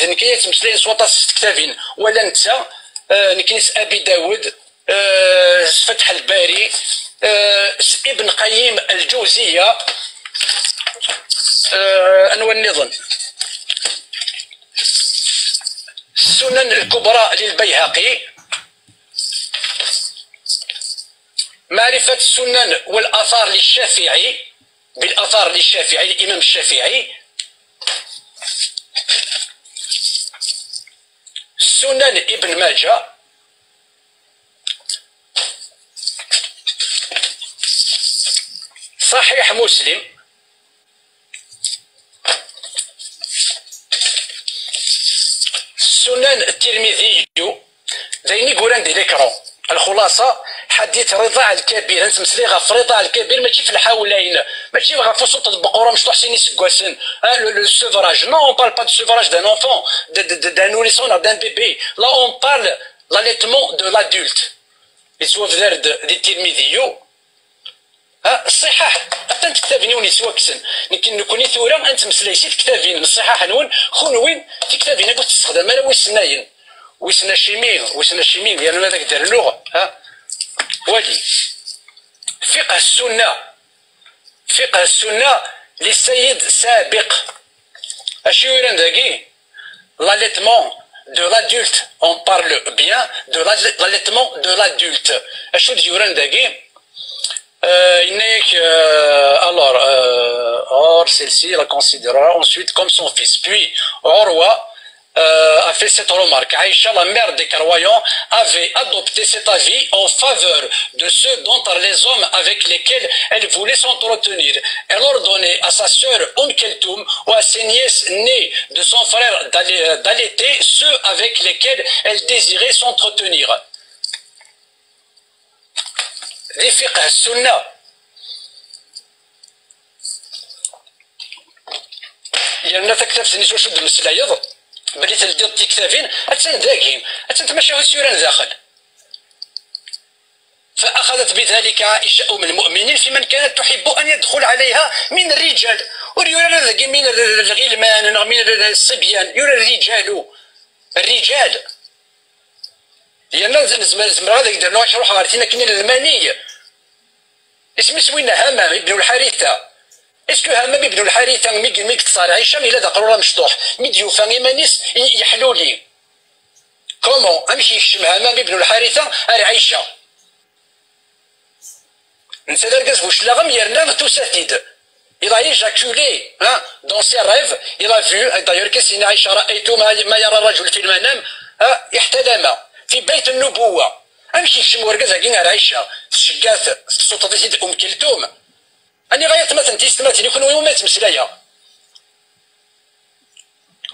نكيا تمسلين سوطاس تكتافين ولا نتا نكنيس أبي داود فتح الباري ابن قيم الجوزية أنو النظام السنن الكبرى للبيهقي، معرفة السنن والآثار للشافعي بالآثار للشافعي الإمام الشافعي، سنن ابن ماجه، صحيح مسلم، سنن الترمذي زيني قولان دي l'écran. الخلاصة حديث رضاع الكبير نتمسلي غف رضاع الكبير ماشي في الحولين ماشي غف وسط البقوره مش تحسيني سكواسن le sevrage non on parle pas de sevrage d'un enfant d'un nourrisson d'un bébé là on parle l'allaitement de l'adulte يسوى في ذرد دي التلميذيو الصحاح حتى تكتافين وني سوا كسن لكن نكوني ثورة انت مسلايسي تكتافين الصحاح نون خنوين تكتافين كنت تستخدم انا ويسناين ويسنا شيمين ويسنا شيمين يعني هذاك دار اللغة ها ولي فقه السنة فقه السنة للسيد سابق اشيو داكي l'allaitement de l'adulte on parle bien de l'allaitement de l'adulte اشو ديوران داكي alors, or, celle-ci la considérera ensuite comme son fils. Puis, Urwa a fait cette remarque. Aïcha, la mère des croyants, avait adopté cet avis en faveur de ceux d'entre les hommes avec lesquels elle voulait s'entretenir. Elle ordonnait à sa sœur Keltoum ou à ses nièces nées de son frère d'allaiter ceux avec lesquels elle désirait s'entretenir. ذي فقه السنة لأن تكتاف سنيت واش المسلايض بلي تلديض تكتافين أتسن داكين أتسن تمشاو سيران داخل. فأخذت بذلك عائشة أم المؤمنين في من كانت تحب أن يدخل عليها من الرجال وريولا ذاكي من الغلمان من الصبيان يرى الرجال الرجال لأن زمر هذا يقدر نروح يروح غارتينا كاين المانية اسمي سوينا همام ابن الحارثة est-ce que همام ابن الحارثة ميك تصار عيشة إلا ذا قرورة مشطوح ميديوفا إيمانيس يحلولي comment أمشي يكشم همام ابن الحارثة أر عيشة نسى دركز بوشلاغم يرنا توساتيد. Il a éjaculé hein, dans ses rêves, il a vu, d'ailleurs qu'est-ce عائشة رأيت ما يرى الرجل في المنام احتلم في بيت النبوة. أمشي يكشم ورقز كي عائشة تشقات السلطة سيد أم كلثوم أني غاية مثلا تيستماتين يكون يوم مات مسلايا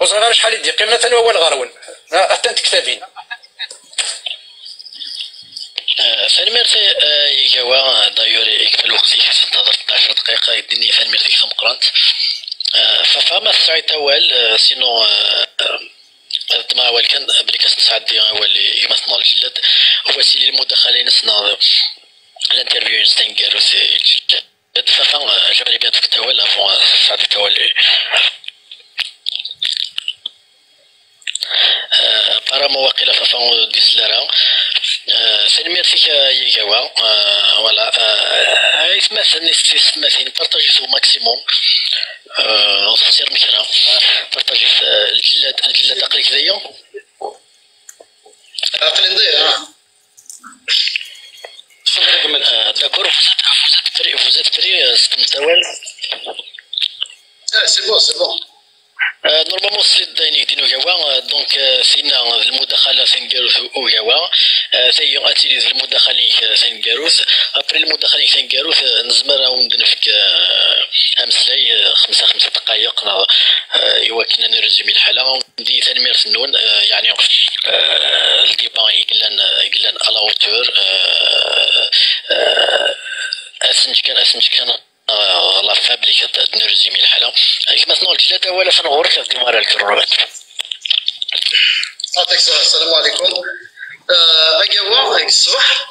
وصغار شحال يدي قيمة مثلا هو الغرون حتى تكتافين. ثاني يكوا دايور يكفي الوقت تنتظر 12 دقيقة يديني ثاني ثم قرانت ففما السعيد أول sinon ما اول كان بلي كاس نسعدي هو اللي يمثلنا الجلاد هو سيلي المداخلة نسنا l'interview نستنقر الجلاد فافا j'aimerais bien تكتوال avant سعد التوالي apparemment واقيلا فافا ديسلارا سنمير فيك يجاوا voilà يتمثل يتمثل بارطاجي maximum وتخسر مكرا بارطاجي الجلاد الجلاد عقلك ذيا عقلي نضيع d'accord vous êtes prêt ستمتوال c'est bon c'est bon normalement سيد داينيك دينو كوا donc سينا المداخلة سنكاروث وكوا سي اتيليز المداخلة سنكاروث après المداخلة سنكاروث نزمر وندنفك امسلاي خمسة دقائق ايوا كنا نرزمي الحالة ندي ثاني النون يعني ال débat يقلان يقلان à la hauteur اسنج كان la فابليك نرزمي الحالة كما تنقول ثلاثة ولا فنغورك في ديمارا الكرونات. يعطيك الصحة. السلام عليكم. أقوا الصباح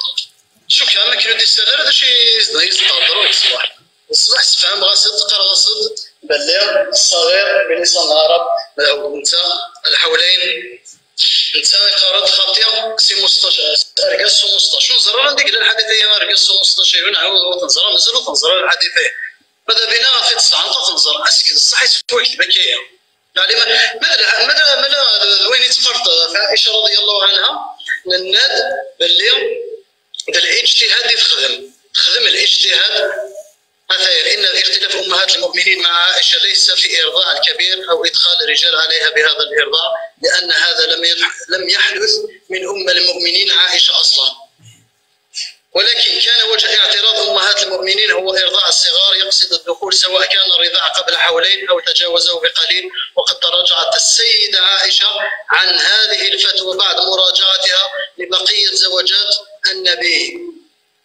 شكرا ما كانوا دي السلالة هذا شي يزدهضروا الصباح الصباح تفهم غاسد تقرا غاسد بلي الصغير بلسان العرب انت الحولين انت قرات خاطيه سي 15 اركاس 15 نزرا عندك الحديثية اركاس 15 نعاود تنزرا مازال تنزرا الحديثية ماذا بينا في 9 تنزر اسكن الصح يسوي بكيه يعني ماذا ماذا ماذا وين يتفرط عائشة رضي الله عنها نناد باللي الاجتهاد يخدم خدم الاجتهاد مثلا إن اختلاف أمهات المؤمنين مع عائشة ليس في إرضاع الكبير أو إدخال الرجال عليها بهذا الإرضاع لأن هذا لم يحدث من أم المؤمنين عائشة أصلا، ولكن كان وجه اعتراض أمهات المؤمنين هو إرضاع الصغار يقصد الدخول سواء كان الرضاع قبل حولين أو تجاوزه بقليل. وقد تراجعت السيدة عائشة عن هذه الفتوى بعد مراجعتها لبقية زوجات النبي،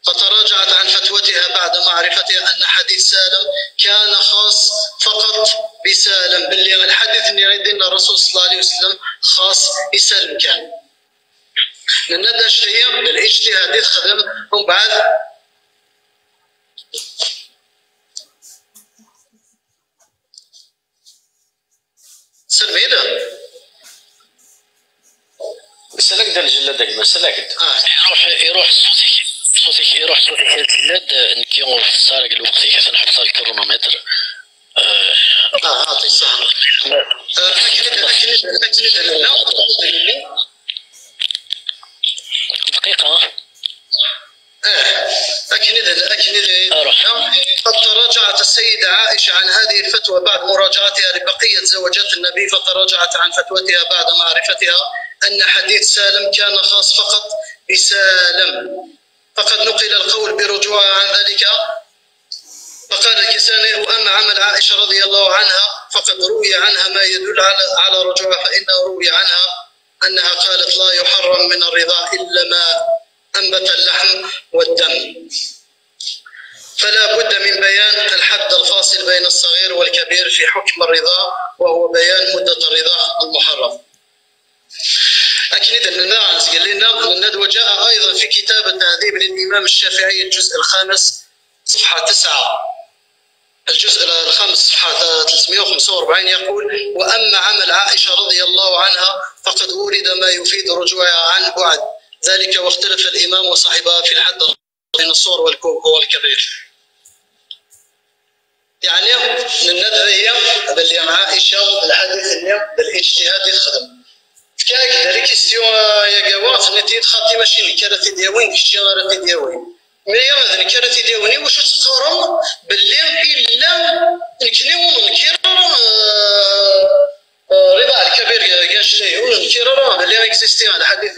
فتراجعت عن فتوتها بعد معرفتها أن حديث سالم كان خاص فقط بسالم، باللي الحديث اللي عندنا الرسول صلى الله عليه وسلم خاص بسالم كان. لأن هي الاجتهاد يتخدم ومن بعد سلمينا سلك ديال الجلاد سلك يروح صوتك يروح صوتك الجلاد نكي سارق الوقت حسن حبس الكرونومتر. اعطي الصحة. دقيقة. أكيد قد تراجعت السيدة عائشة عن هذه الفتوى بعد مراجعتها لبقية زوجات النبي، فتراجعت عن فتوتها بعد معرفتها أن حديث سالم كان خاص فقط بسالم، فقد نقل القول برجوعها عن ذلك. فقال الكساني: وأما عمل عائشة رضي الله عنها فقد روي عنها ما يدل على رجوعها، فإنه روي عنها أنها قالت: لا يحرم من الرضاع إلا ما أنبت اللحم والدم، فلا بد من بيان الحد الفاصل بين الصغير والكبير في حكم الرضاع، وهو بيان مدة الرضاع المحرم. أكيد الماعز قال لنا وجاء أيضا في كتاب التهذيب للإمام الشافعي الجزء الخامس صفحة 9، الجزء الخامس صفحة 345 يقول: وأما عمل عائشة رضي الله عنها فقد ورد ما يفيد رجوعها عن بعد ذلك، واختلف الإمام وصاحبها في الحد بين الصور والكبير. يعني الندرية باللي عائشة الحديث بالاجتهاد يخدم. كاك les questions يا كوا نتي خاطي ماشي نكرتي دياوين داكشي غير دياوين مي نكرتي دياوني واش تقرا باللي الا نكني ونكير رضا الكبير كاش ليه ونكير راه باللي existé على حديث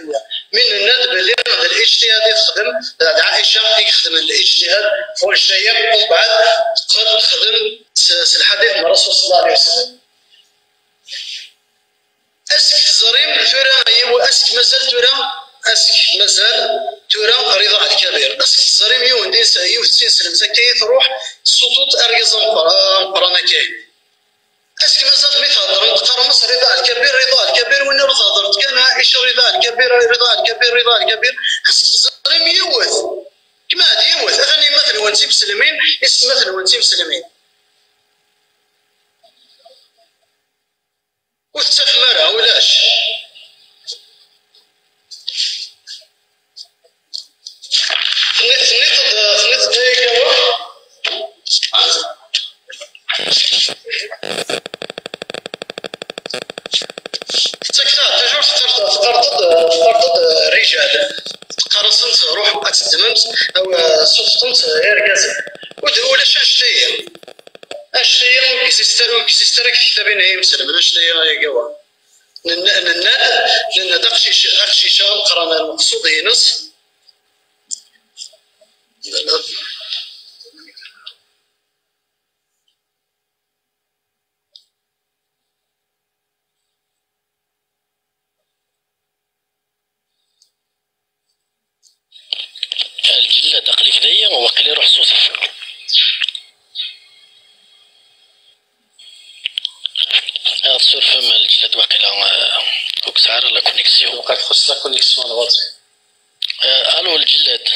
من الند باللي الاجتهاد يخدم عائشة يخدم الاجتهاد فوق الشيء ومن بعد تخدم الحديث من الرسول صلى الله عليه وسلم. est-ce que زريم تورا ايوا est-ce que مازال تورا est-ce que مازال تورا رضا الكبير est-ce que زريم يون ديس يوت سلم زكاي تروح السطوط اركز مقرانا كاين est-ce que مازال مي تهضر تقرا مصر رضا الكبير رضا الكبير وين تهضر إيش الرضا الكبير الرضا الكبير الرضا الكبير زريم يوث كما هادي يوث أغني مثل وانتي مسلمين اسم مثل وانتي مسلمين وتسفمرها ولاش ثنيت دايكا تكتا toujours تقرض الرجال تقرصنت روح اتدممت او صفتنت اركاز ولا شاشتيا اشتيا وكيسيستر كتابين هي مسلم اشتيا يا قوا نناد نناد اقشيش القران المقصود ينص الجلة دقلي كذايا وقيل يروح صوتي تصور فما الجلاد وقيلا وكسعر la connexion وقع تخص la connexion الغلط. الو الجلاد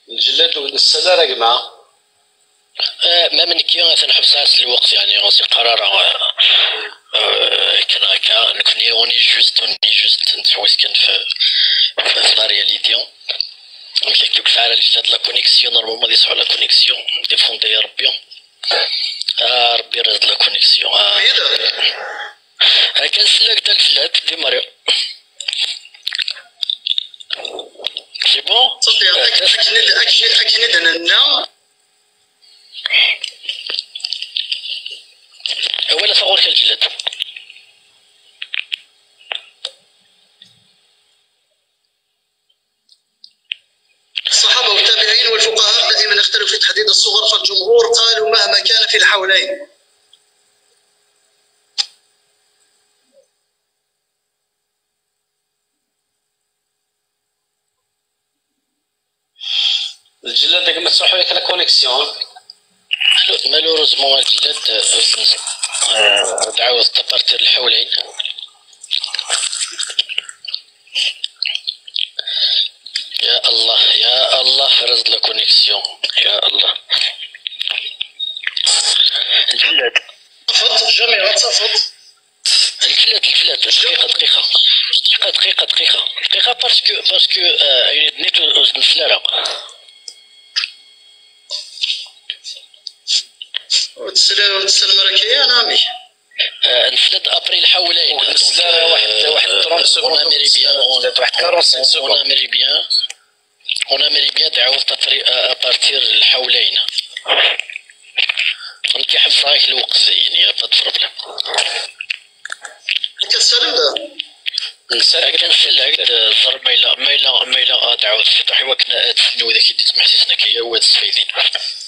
الجلاد والسادة راه جماعة ما من كي تنحبس عس الوقت يعني غنسي قرار كان هكا نكوني on est juste on est juste نتحوس كان في la réalité مشى كيك ساعة الجلاد la connexion normalement يصحوا la connexion défendez يا ربي ربي رزق la connexion كنسلاك دا الجلاد démarrer c'est bon صافي اكني درنا ولا ثغور الجلاد الصحابة والتابعين والفقهاء دائما اختلفوا في تحديد الصغر، فالجمهور قالوا مهما كان في الحولين. الجلاد ما تصلحوا لك la connexion malheureusement الجلاد تعاود à partir الحولين. يا الله يا الله فرز la connexion يا الله. الجلاد صفت جامعة صفت الجلاد الجلاد دقيقة دقيقة دقيقة دقيقة دقيقة دقيقة parce que parce que نيتو نسلارة وتسلم وتسلم راك يا نامي نسلد après الحولين واحد 30 secondes واحد 45 secondes on aimerait bien on aimerait bien تعاود à partir الحولين انت حبس رايك الوقت يعني pas problème. كتسلم كنسلك الضرب ما الا ما الا تعاود تفتح وكنا تسنو ذاك اللي تمحسسنا كيا هو تسفيدين.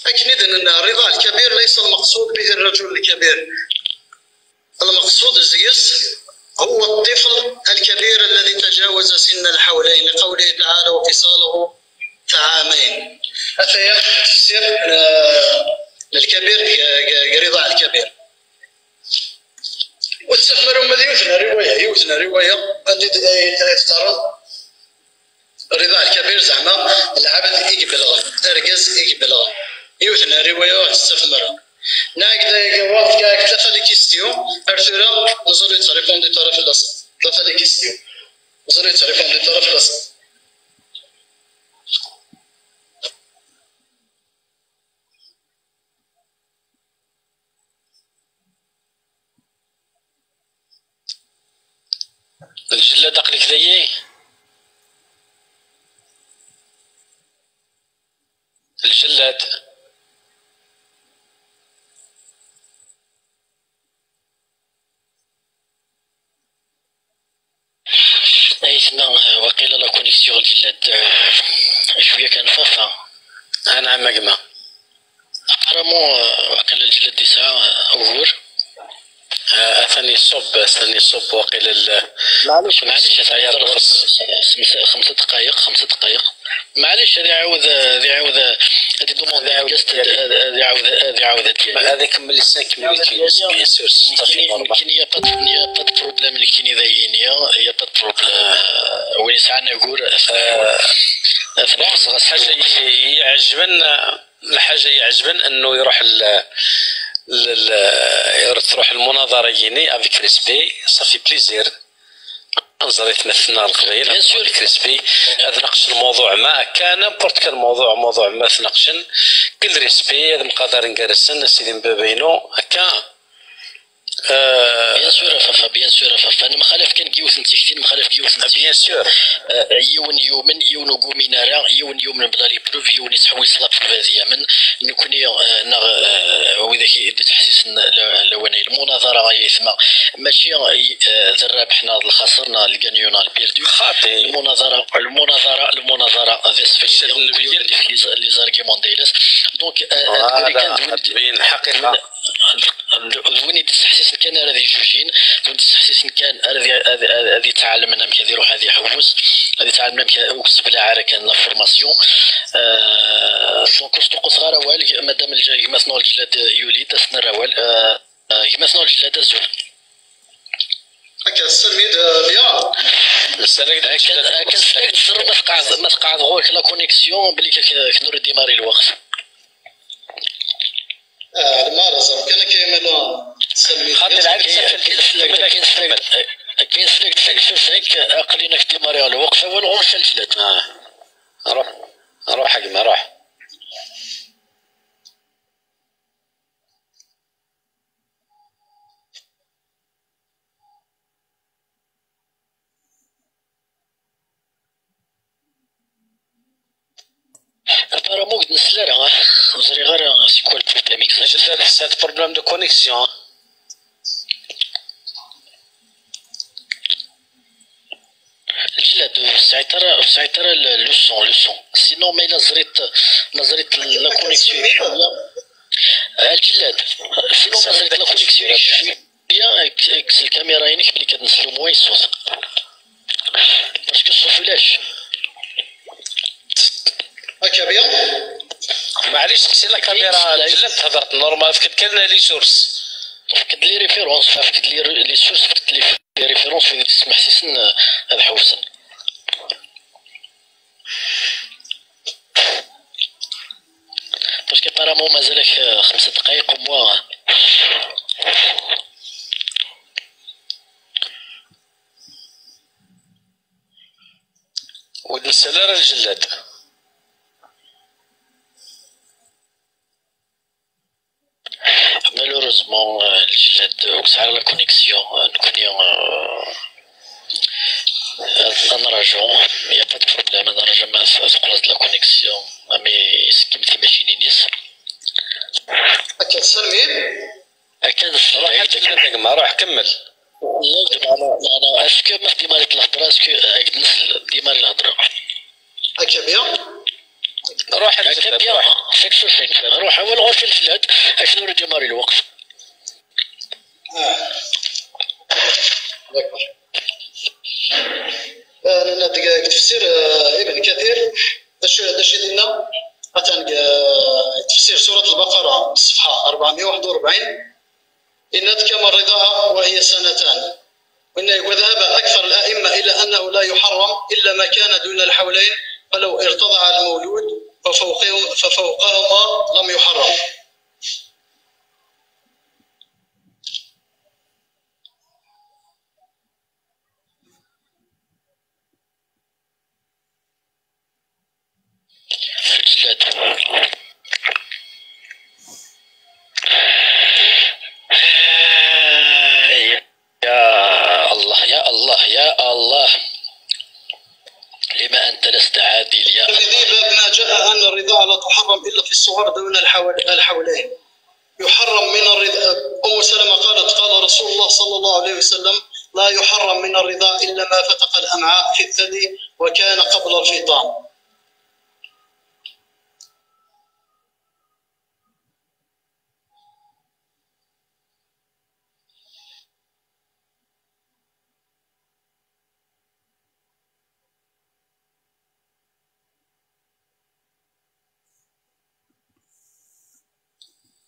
أكيد أن الرضا الكبير ليس المقصود به الرجل الكبير، المقصود الزيس هو الطفل الكبير الذي تجاوز سن الحولين، لقوله تعالى وفصاله في عامين. هذا تفسير للكبير رضا الكبير. وتسمروا ماذا يوتنا رواية يوتنا رواية اللي ترى الرضا الكبير زعما العبد يقبلغ اركز يقبلغ يوتنا رواية وتستثمرها. ناك وقت كاك ثلاثة les questions ارثورا مازال يتريبوندي طرف الاصل ثلاثة les questions مازال يتريبوندي طرف الاصل. الجلاد عقلك ذي الجلاد ايتنا وقيل la connexion الجلاد شوية كان فافا. انا عم apparemment وقيل الجلاد دي ساعة اوفر. ثاني صب ثاني صب وقيل. معليش معليش 5 دقائق 5 دقائق معليش. هذه عاود هذه عاود هذه demande هذه عاود هذه عاود هذا كمل 5 minutes bien sûr c'est normal. كاين y a pas y a pas problème اللي كاين ذاينيا y a pas problème وين ساعة نقول الحاجة يعجبن الحاجة يعجبن انه يروح تروح المناظرة يني avec respect ça fait plaisir. نظري تمثلنا القبيل avec respect هذا ناقش الموضوع ما كان n'importe quel موضوع موضوع ما تناقشن كل respect هذا مقدر نقرسن سيدي مبابينو هكا. bien sûr فافا bien sûr فافا انا مخالف كان كيوث نتيكتين مخالف كيوث bien sûr. يون يومن يون قومينا راه يون يومن بلا les preuves يون يتحوي صلا في من نكوني نغ وإذا كي تحسيس لوني المناظرة يسمى ماشي الرابحنا الخسرنا ال gagnant ال perdu خاطي المناظرة المناظرة المناظرة les arguments ديالس donc كان الحقيقة وين تحسيس كان هذه جوجين وين تحسيس كان هذه تعلمنا مك هذه يروح هذه يحوس هذه تعلمنا مك وكسب لا كان la formation donc استوقف غير اوال مادام كما ثنو الجلاد يولي تسنى الروال كما ثنو الجلاد الزول هكا السميد بيان كان ما تقعد ما تقعد غورك la connexion بلي كنور démarrer الوقت. المارس كان كيما سميت كاين سلك سلك اقلينا démarrer الوقت هو الغرفة الجلاد. روح روح حقما روح. راه موجود نسلا وزري غير c'est quoi ال problème exact c'est problème de connexion. الجلاد ساعتها ساعتها le son le son sinon ما الا زريت ما زريت la connexion الجلاد sinon ما زريت la connexion شوية اكس الكاميرا ينك بلي كتنسلو moins الصوت parce que الصوت ولاش هكا bien. معليش تقسي la caméra جلات هضرت normal فكت كان les sources فكت les références فكت les sources فكت les références في تسمح سيسن هذا حوسن parce que apparemment مازالك 5 دقائق au moins. ودنسالة الجلاد malheureusement الجلاد وكسع la connexion نكوني نراجعو y a pas de problème نراجع ما تقلص la connexion mais سكمتي ماشينينيس هكا تسلمي هكا روح روح كمل. لا est-ce que ما démarrer الهضرة est-ce que نسل démarrer الهضرة هكا bien روح هكا bien روح اول غرفة الجلاد اشنو démarrer الوقت. انا تفسير ابن كثير داش يدينا مثلا تفسير سورة البقرة الصفحة 441 إن كما الرضاعة وهي سنتان وذهب أكثر الأئمة إلى أنه لا يحرم إلا ما كان دون الحولين فلو ارتضع المولود ففوقهما لم يحرم. يا الله يا الله يا الله لما أنت لست عادل يا الترمذي باب ما جاء أن الرضاعة لا تحرم إلا في الصغر دون الحولين. يحرم من الرضاعة. أم سلمة قالت قال رسول الله صلى الله عليه وسلم لا يحرم من الرضاع إلا ما فتق الأمعاء في الثدي وكان قبل الفطام.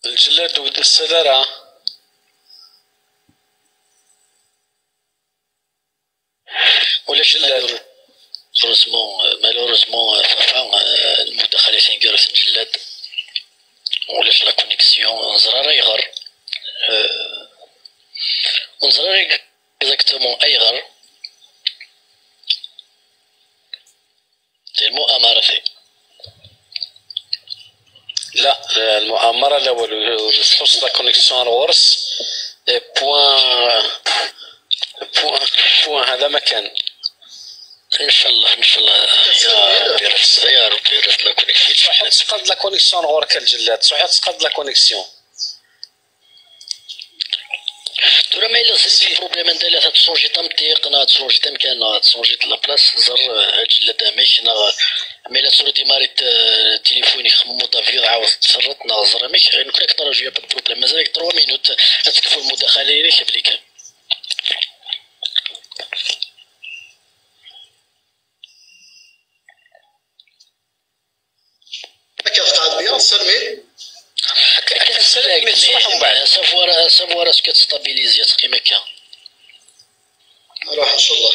الجلاد ود السدارة ولا جلاد malheureusement فافا المداخلة تنقرا الجلاد ولاش la connexion نزرا راه يغر ونزرا exactement ايغر المؤامرة في لا المؤامرة لا والو تخص la connexion الورس point point point هذا مكان ان شاء الله ان شاء الله يا ربي رس يا ربي رس la connexion صحيح تسقط la connexion غورك الجلاد صحيح تسقط la connexion ترى ما الا c'est problème انت لا تصونجي تمتيق نا تصونجي تمكان نا تصونجي la place زر الجلاد ميش نا mais لا تصور démarrer التليفون يخمو دافيغ عاود تسرط نا زر ميش غير نكون كتراجع pas problème مازال 3 minutes تكفوا المداخلة اللي بليك كيف قاعد بيان سلمي savoir savoir est-ce que تستابيليزي تقيمة كا نروح ان شاء الله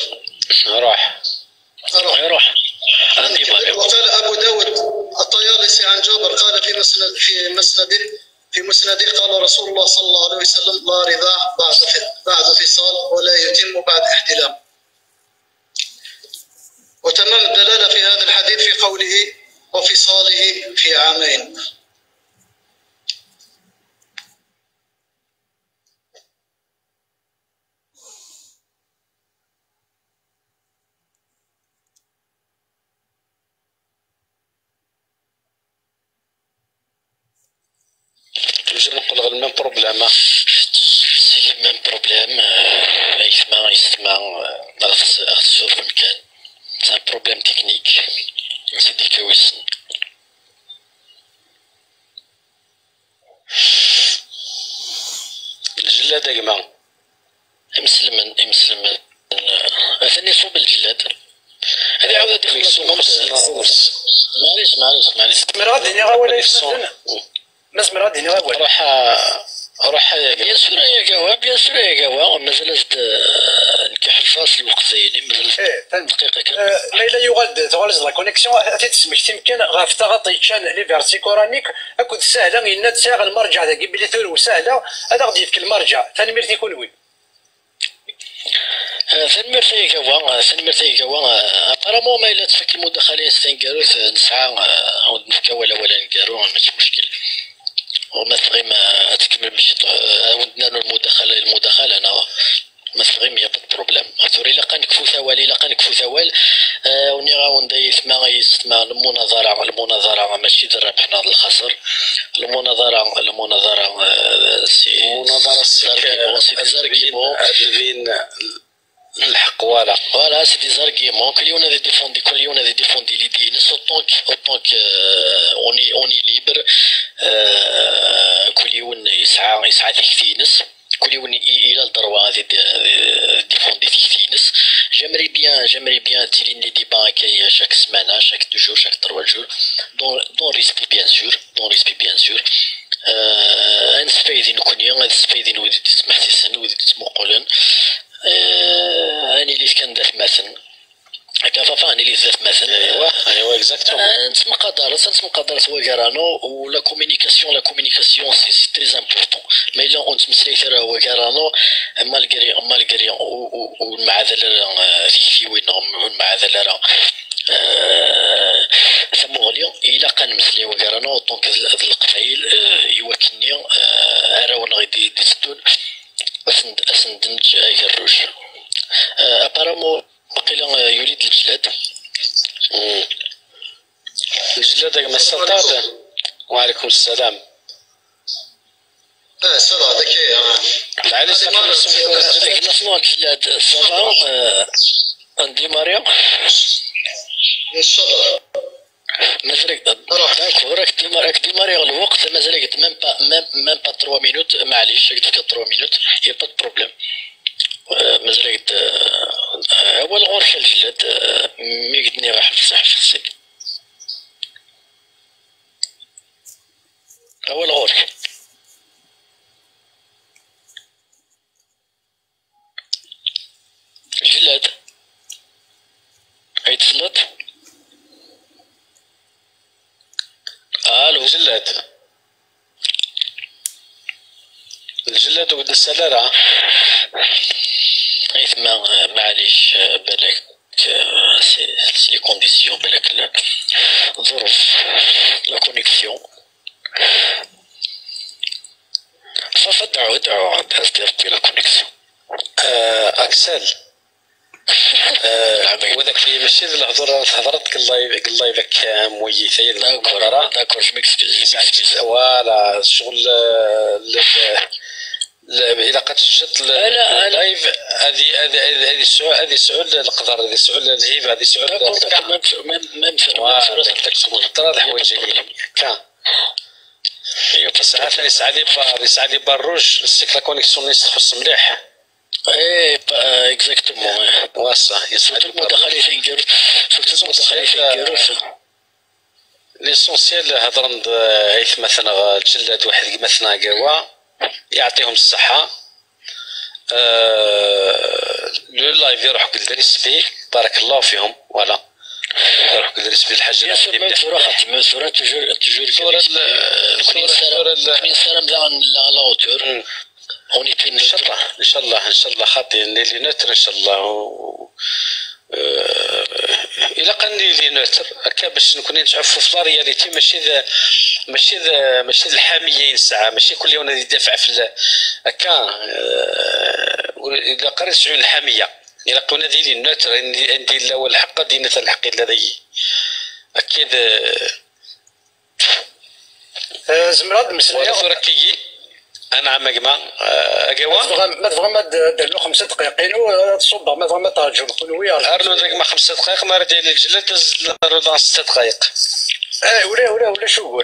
روح روح روح وقال ابو داود الطيالسي عن جابر قال في مسنده قال رسول الله صلى الله عليه وسلم لا رضاع بعد فصال ولا يتم بعد احتلام. وتمام الدلالة في هذا الحديث في قوله وفصاله في عامين. toujours نقول غير ال même problème c'est le même problème يسمع يسمع غتسور في المكان c'est un problème technique سيدي كويسن الجلاد يا جماعة مسلما مسلما ثاني صوب الجلاد هذه عاودة دخلت معليش معليش معليش مراد ولا يسمع ما زمراد هنا والو روح روح يا bien sûr يا كوا bien sûr يا كوا مازال نكحل فاس الوقت زيني مازال دقيقة كان ما الا يغال تغالز la connexion تتسمك تمكن غاف تغطي كان les versets coraniques اكد ساهله إن تساغ المرجع ذاك بلي ثلو ساهله هذا غادي يفك المرجع ثاني ميرتي يكون وين ثاني ميرتي كوا ثاني ميرتي كوا apparemment ما الا تفك المداخلة ستنكاروث نسعى نفكا ولا ولا نكارو ماشي مشكل وما تبغي ما تكمل ماشي ودنا المداخلة المداخلة انا ما تبغي y a pas problème ثوري الا قنكفو ثوال الا قنكفو ثوال وني غاون يسمع يسمع المناظرة المناظرة ماشي ربحنا الخسر المناظرة المناظرة c'est المناظرة c'est des arguments الحق voilà voilà c'est des arguments كل يوم هذا défendre كل يوم هذا défendre l'idée نس autant que on est libre كل يوم يسعى يسعى تيكتينس كل يوم الى ال droit غادي défendre تيكتينس j'aimerais bien j'aimerais bien تيلين les débats كاي chaque semaine chaque deux jours chaque trois jours dans respect bien sûr dans respect bien sûr نسفايدين كوني نسفايدين ودي تسمح تيسن ودي تسمقولن اني اللي كان ذات مثلا كفافا اني اللي ذات مثلا ايوا ايوا exactement نتمقدرس نتمقدرس وكرانو و la communication la communication c'est très important mais الا اون تمسليت راه وكرانو malgré malgré ومع ذا تيكتيوين مع ذا راه ثمغلي إلا قان مسلي وكرانو donc القبايل يوكني اراون غادي يتسدون اسندنج الروج apparemment باقي يريد الجلاد الجلاد ما استطاع. وعليكم السلام. السلام عليك. نصنع الجلاد ça va عندي ماريا ان شاء الله مازال راك راك démarrer الوقت مازال même pas même pas 3 minutes معليش قلت لك 3 minutes y a pas problème مازال قد هو الغرفة الجلاد مي قدني راح حفظ هو الغرفة. الجلاد الجلاد وقد السلالة ما معليش بالك c'est les conditions بالك الظروف la connexion فدعوا دعوا عند ربي la connexion. اكسل وذاك اللي ماشي الهضرة هضرت ال live مويثي d'accord d'accord je m'excuse voilà شغل الى قد شت ال live هذه هذه هذه السعود هذه السعود القدر هذه السعود الهيبة هذه السعود même الحوايج كان ساعات يسعى لي باروج c'est la connexion تخص مليح. ايه exactement واسا يسعى المتخلفين كيروس l'essentiel هضرن هيث مثلا الجلاد واحد مثلا قوا يعطيهم الصحة. le live يروح قد respect بارك الله فيهم voilà يروح قد respect الحاجة اللي même صورة toujours toujours سلام la hauteur on était ان شاء الله ان شاء الله ان شاء الله خاطي les neutres ان شاء الله الى قال les neutres هكا باش نكون نتعرفوا في la réalité ماشي ماشي ماشي الحاميين ساعة ماشي كل يوم يدافع في هكا الى قريت سعون الحامية الى قلنا دي les neutres عندي لا الحق دينا الحق الذي اكيد زمراد مسلية انا عم كما اكوا ما تبغى ما دير له 5 دقائق وتصب ما تبغى ما ترجم خويا ارنو ديك ما 5 دقائق ما راه ديال الجلد تزد 6 دقائق. ولا ولا ولا شو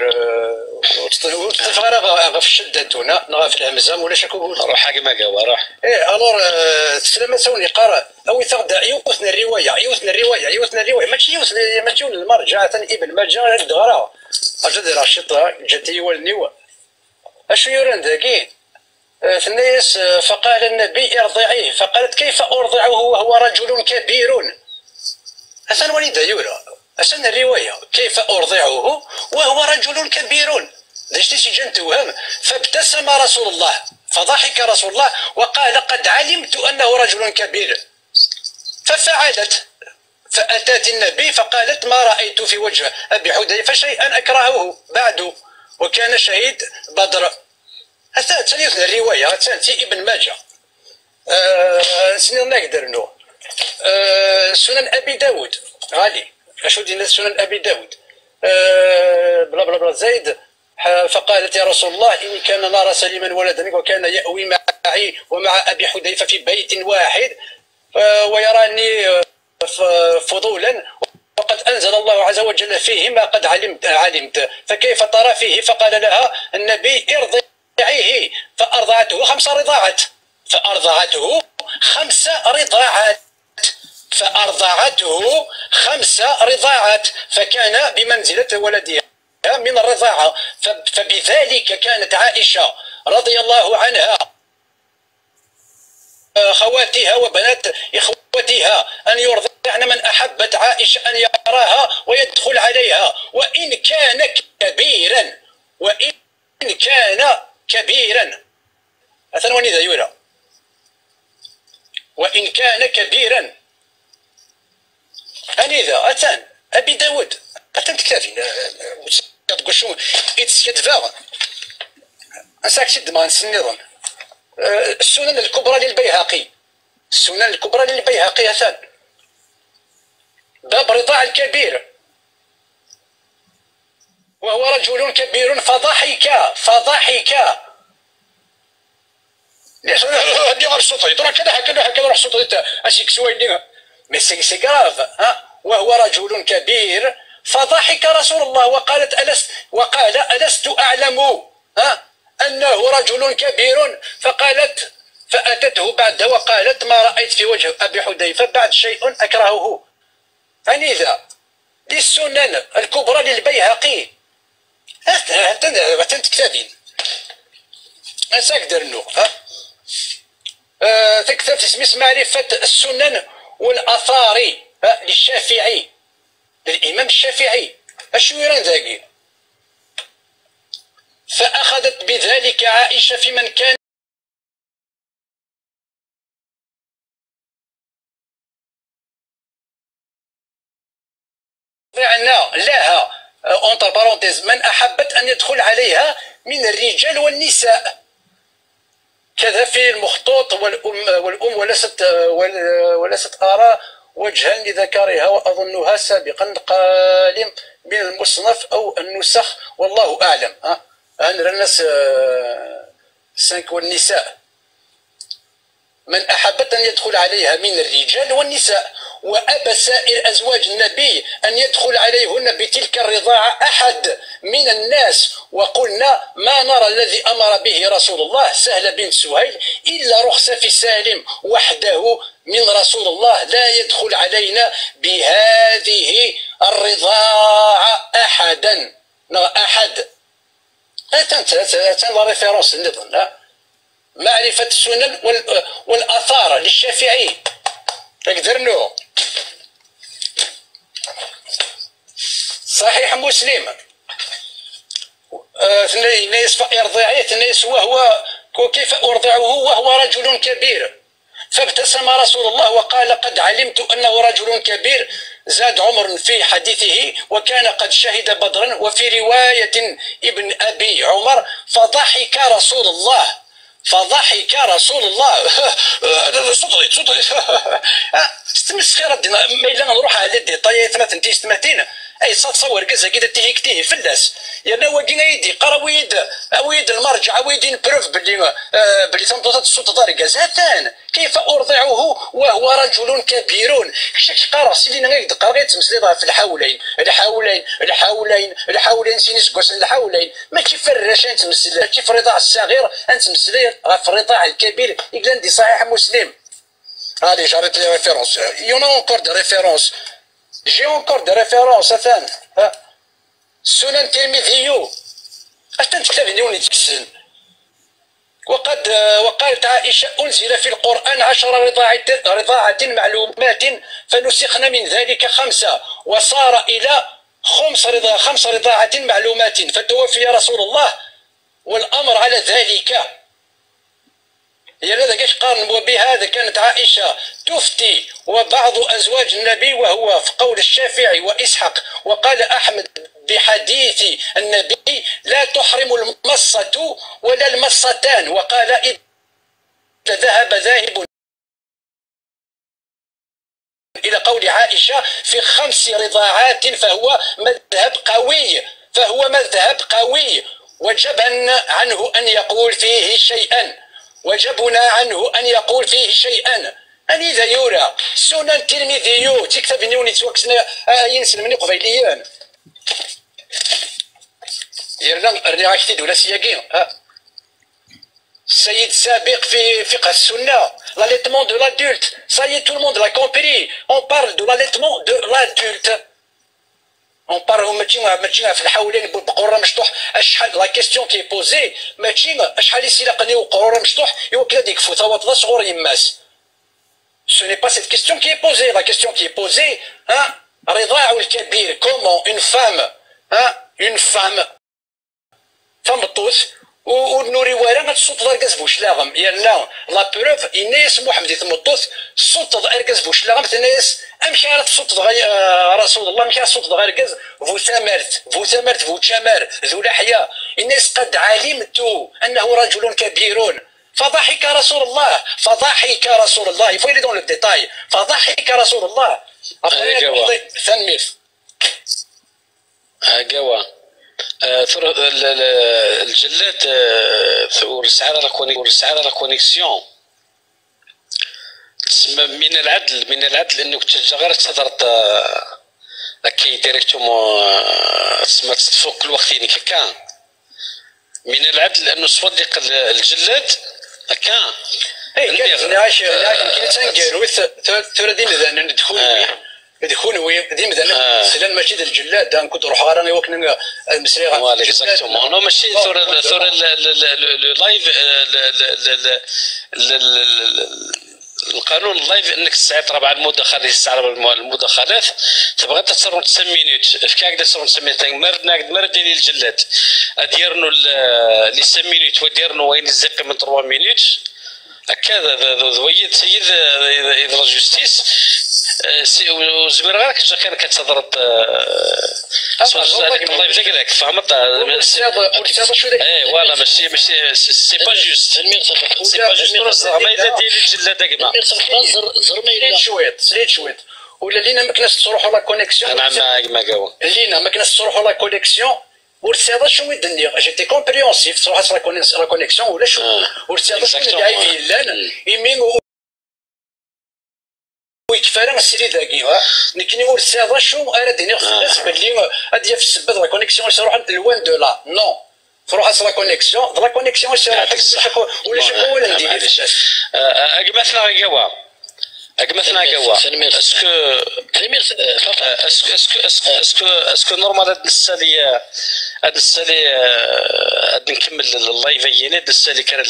تفغ في الشدة تونا نغا في الهمزة ولا شكو روح كما قوا روح. ايه alors تسلم سوني قرا او ثغدا يوثنا الرواية يوثنا الرواية يوثنا الرواية ماشي يوثنا ماشي المرجع ابن ماجه دغرا اجد راه جاتي والنيو اشو يوران ذاكي ثنيس. فقال النبي ارضعيه فقالت كيف ارضعه وهو رجل كبير. حسن وليد يورا حسن الرواية كيف ارضعه وهو رجل كبير دشتي سجن توهم. فابتسم رسول الله فضحك رسول الله وقال قد علمت انه رجل كبير. ففعلت فاتت النبي فقالت ما رايت في وجه ابي حذيفة شيئا اكرهه بعد وكان شهيد بدر. هذا ثاني الرواية ثاني ابن ماجه سنين نقدر نو سنن ابي داود غالي اشو دينا سنن ابي داود بلا بلا بلا زيد. فقالت يا رسول الله إن كان نرى سليما ولدا وكان يأوي معي ومع أبي حذيفة في بيت واحد ويراني فضولا وقد أنزل الله عز وجل فيه ما قد علمت فكيف ترى فيه؟ فقال لها النبي ارضعيه فأرضعته 5 رضاعات فأرضعته 5 رضاعات فأرضعته 5 رضاعات فكان بمنزلة ولدها من الرضاعة. فبذلك كانت عائشة رضي الله عنها خواتها وبنات إخوتها أن يرضعن من أحبت عائشة أن يراها ويدخل عليها وإن كان كبيرا وإن كان كبيرا مثلا وني ذا وإن كان كبيرا أني أتان أبي داود أتان تكتافين تقول شو يتسكتفا أساك شد ما نسنيضن. السنن الكبرى للبيهقي السنن الكبرى للبيهقي أثان باب رضاع الكبير وهو رجل كبير فضحك فضحك ليش هادي غير الصوت ترى كذا هكذا هكذا روح الصوت اشيك سويني mais c'est grave ها. وهو رجل كبير فضحك رسول الله وقالت ألست وقال ألست أعلم ها أنه رجل كبير. فقالت فأتته بعد وقالت ما رأيت في وجه أبي حذيفة بعد شيء أكرهه. أنيذا للسنن الكبرى للبيهقي هاتن كتابين أساك درنو ها تكتب اسمه معرفة السنن والآثار للشافعي للإمام الشافعي. أشو يران ذاكي فأخذت بذلك عائشة في من كان لها entre parenthèses من أحبت أن يدخل عليها من الرجال والنساء، كذا في المخطوط والأم ولست أرى وجها لذكرها وأظنها سابقا قالم من المصنف أو النسخ والله أعلم. ها أنا الناس 5 والنساء، من أحبت أن يدخل عليها من الرجال والنساء، وأبى سائر أزواج النبي أن يدخل عليهن بتلك الرضاعة أحد من الناس. وقلنا ما نرى الذي أمر به رسول الله سهل بن سهيل إلا رخصة في سالم وحده من رسول الله، لا يدخل علينا بهذه الرضاعة أحدا أحد. أتن la référence النظام معرفة السنن والآثار للشافعي نقدرنو صحيح مسلم اثنين ارضعيه اثنين وهو وكيف ارضعه وهو رجل كبير، فابتسم رسول الله وقال قد علمت انه رجل كبير، زاد عمر في حديثه وكان قد شهد بدرا. وفي رواية ابن ابي عمر فضحك رسول الله، فضحك رسول الله. صدري صدري تمسخير ما الا نروح على ديتاي 32 اي تصور كذا كذا تيهيك فلاس يا واكي ايدي قرا ويد المرجع ويد preuve بلي تنض الصوت دار كازاتان كيف ارضعه وهو رجل كبير. شك قرا سيدنا غير دقا غير تمسلي في الحولين الحولين الحولين الحولين سيني سكوس الحولين ماشي فراش تمسلي ماشي في الرضاع الصغير انت مسلي في الرضاع الكبير يقول دي صحيح مسلم. Allez, j'arrête les références. Il y en a encore des références. J'ai encore des références, أثان. سنن ترمذي. أش تنتكتب وني تكسن. وقالت عائشة أنزل في القرآن 10 رضاعة معلومات فنسخنا من ذلك 5 وصار إلى 5 رضاعة معلومات فتوفي رسول الله والأمر على ذلك. هي هذا كيش قارن وبهذا كانت عائشة تفتي وبعض أزواج النبي وهو في قول الشافعي وإسحاق. وقال أحمد بحديث النبي لا تحرم المصة ولا المصتان، وقال إذا ذهب ذاهب إلى قول عائشة في 5 رضاعات فهو مذهب قوي، فهو مذهب قوي وجبا عنه أن يقول فيه شيئا، وجبنا عنه أن يقول فيه شيئا. أني إذا يورا سنن الترمذي تكتب نوني توكسنا ينسل من قبيليان يرنا رني كتيد ولا سياقين. السيد السابق في فقه السنة l'allaitement de l'adulte, ça y est tout le monde l'a compris, on parle de l'allaitement de l'adulte. On parle ماشي في الحولين بقرة مشطوح. اشحال la question qui est posée ماشي اشحال يسيلاقني وقرة مشطوح يوكل هذيك فوتا وطلا صغور يماس. Ce n'est pas cette question qui est posée. La question qui est posée, hein, رضاع الكبير, comment une femme, hein, une femme تمطوس ونوري وارا غتصوت اركاز بوشلاغم. يلا la preuve الناس محمد تمطوس صوت اركاز بوشلاغم تناس امشي على تصوت رسول الله امشي على صوت اركاز فو ثمرت فو ثمرت فو شمر ذو لحية. الناس قد علمت انه رجل كبير فضحك رسول الله، فضحك رسول الله. faut aller dans le détail. فضحك رسول الله. ثنمير هاكوا الجلاد ورسعة la connexion تسمى من العدل، من العدل انك تجا غير تهضر كي directement تسمى تفوق الوقت يعني كان من العدل انه صدق الجلاد كان اي كان نعاش كي تنقالو ثورة دي مذان ندخل دخول هو دي مثلا سلان ماشي ديال الجلاد كنت نروح غير انا وكن المسري voilà exactement non ماشي ثور ثور le live القانون ال live انك تسعي ربع المداخلات، تسعة المداخلات تبغى تصرف 9 minutes في كاك تصرف 9 minutes مرد مرد ديال الجلاد اديرنو les 5 minutes وديرنو وين الزق من 3 minutes هكا ذويد سيد اذا la justice وزمير غير كتجا كان كتضرب ال live ديالك فهمت اي voilà ماشي c'est pas juste، c'est pas juste ما الا ديال الجلاد كاع سليت شويط سليت شويط ولا لينا ما كناش تروحوا la connexion. نعم ما قاوا لينا ما كناش تروحوا la connexion ورسالة شو يدني j'étais compréhensif تروح la connexion ولا شو ورسالة شو اللي عايف لان يمين ويتفارق السيري داكي نكني ورسالة شو انا ديني خلاص باللي ادي في السبب la connexion يروح loin de là non تروح la connexion la connexion يروح ولا شو ولا ندير. اقمثنا قوا اقمثنا قوا est-ce que est-ce que est-ce que est-ce que normal هاد نسالي هاد نسالي هاد نكمل ال live هيني هاد نسالي كان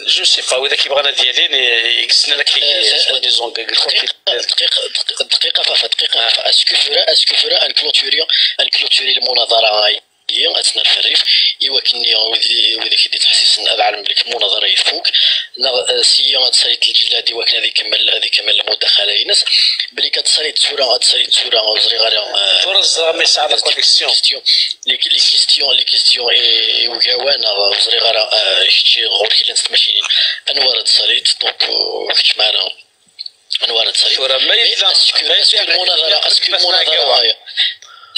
je sais pas واذا كيبغانا ديالين يكسنا لك soi-disant دقيقة دقيقة فافا دقيقة est-ce que فرا est-ce que فرا ان clôturer المناظرة هي اتنا الفريف ايوا كني وذيك كيدي تحسيس العالم بليك المناظرة يفوك سي غتسالي الجلادي وكان هذه يكمل المداخلة ينس بلي كتسالي الصورة غتسالي الصورة وزري غير تورز mais ça la connexion les questions وكاوانا وزري غير شتي غور كي لانت ماشيين انوار تساليت donc كنت معنا انوار تساليت ما est-ce que المناظرة est-ce que المناظرة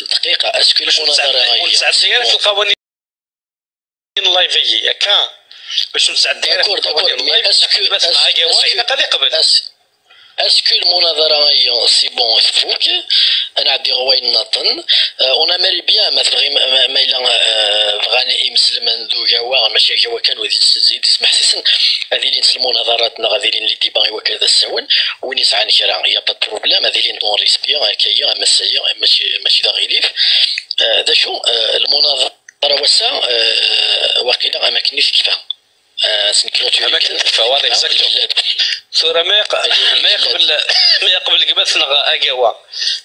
دقيقة est-ce que المناظرة ونسعد في القوانين ال live هي كان باش نسعد d'accord d'accord ال live est-ce que بس مع قوا قد يقبل est-ce que المناظرة هي c'est bon تفوك انا عندي غوين ناطن on aimerait bien مثلا ما الا بغاني يمسلم ذو جوا ماشي جوا كان تسمح سيسن هذه اللي المناظرات غادي les débats وكذا السون وين يسعى كرا y a pas problème هذه اللي dans respect هكايا مسايا ماشي دا غيليف دا شو المناظرة وسا واقيلا ما كنيش كيفاه اماكن voilà exactement صورة ما يقبل قبل اكاوا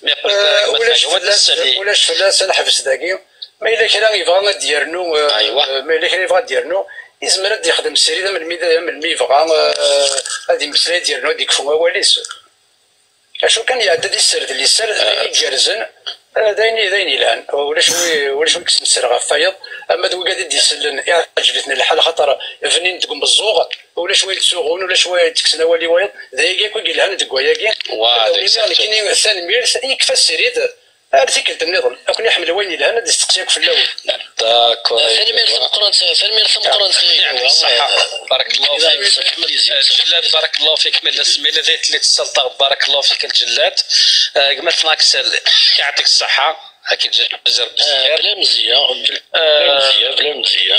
ما يقبل. ولاش فلاس نحبس داكي ما الا كان يبغى ديرنو ايوا ما الا كان يبغى ديرنو يزمر يخدم السريده من مي يبغى هادي مسلاي ديرنو ديك فوا واليس اشو كان يعدد السرد اللي السرد يجرزن داين داين يلان ولا شوي كسم السر غف فايض اما دو قاعد يسلن عجبتني الحال خاطر فنين تقوم بالزوغ ولا شوي تسوغون ولا شوي تكسنا والي وايض ذايا كي يلهان تقواياكي لكن ثاني مير يكفى السريد ارتيكل النظام اكون يحمل وين يلهان يستقسيك في الاول. d'accord. ثاني مير ثمقران ثاني مير ثمقران. بارك الله فيك الجلاد، بارك الله فيك من ذات اللي تسلطة، بارك الله فيك الجلاد قمت ناكسل يعطيك الصحة اكيد جزر. بلا مزية بلا مزية بلا مزية.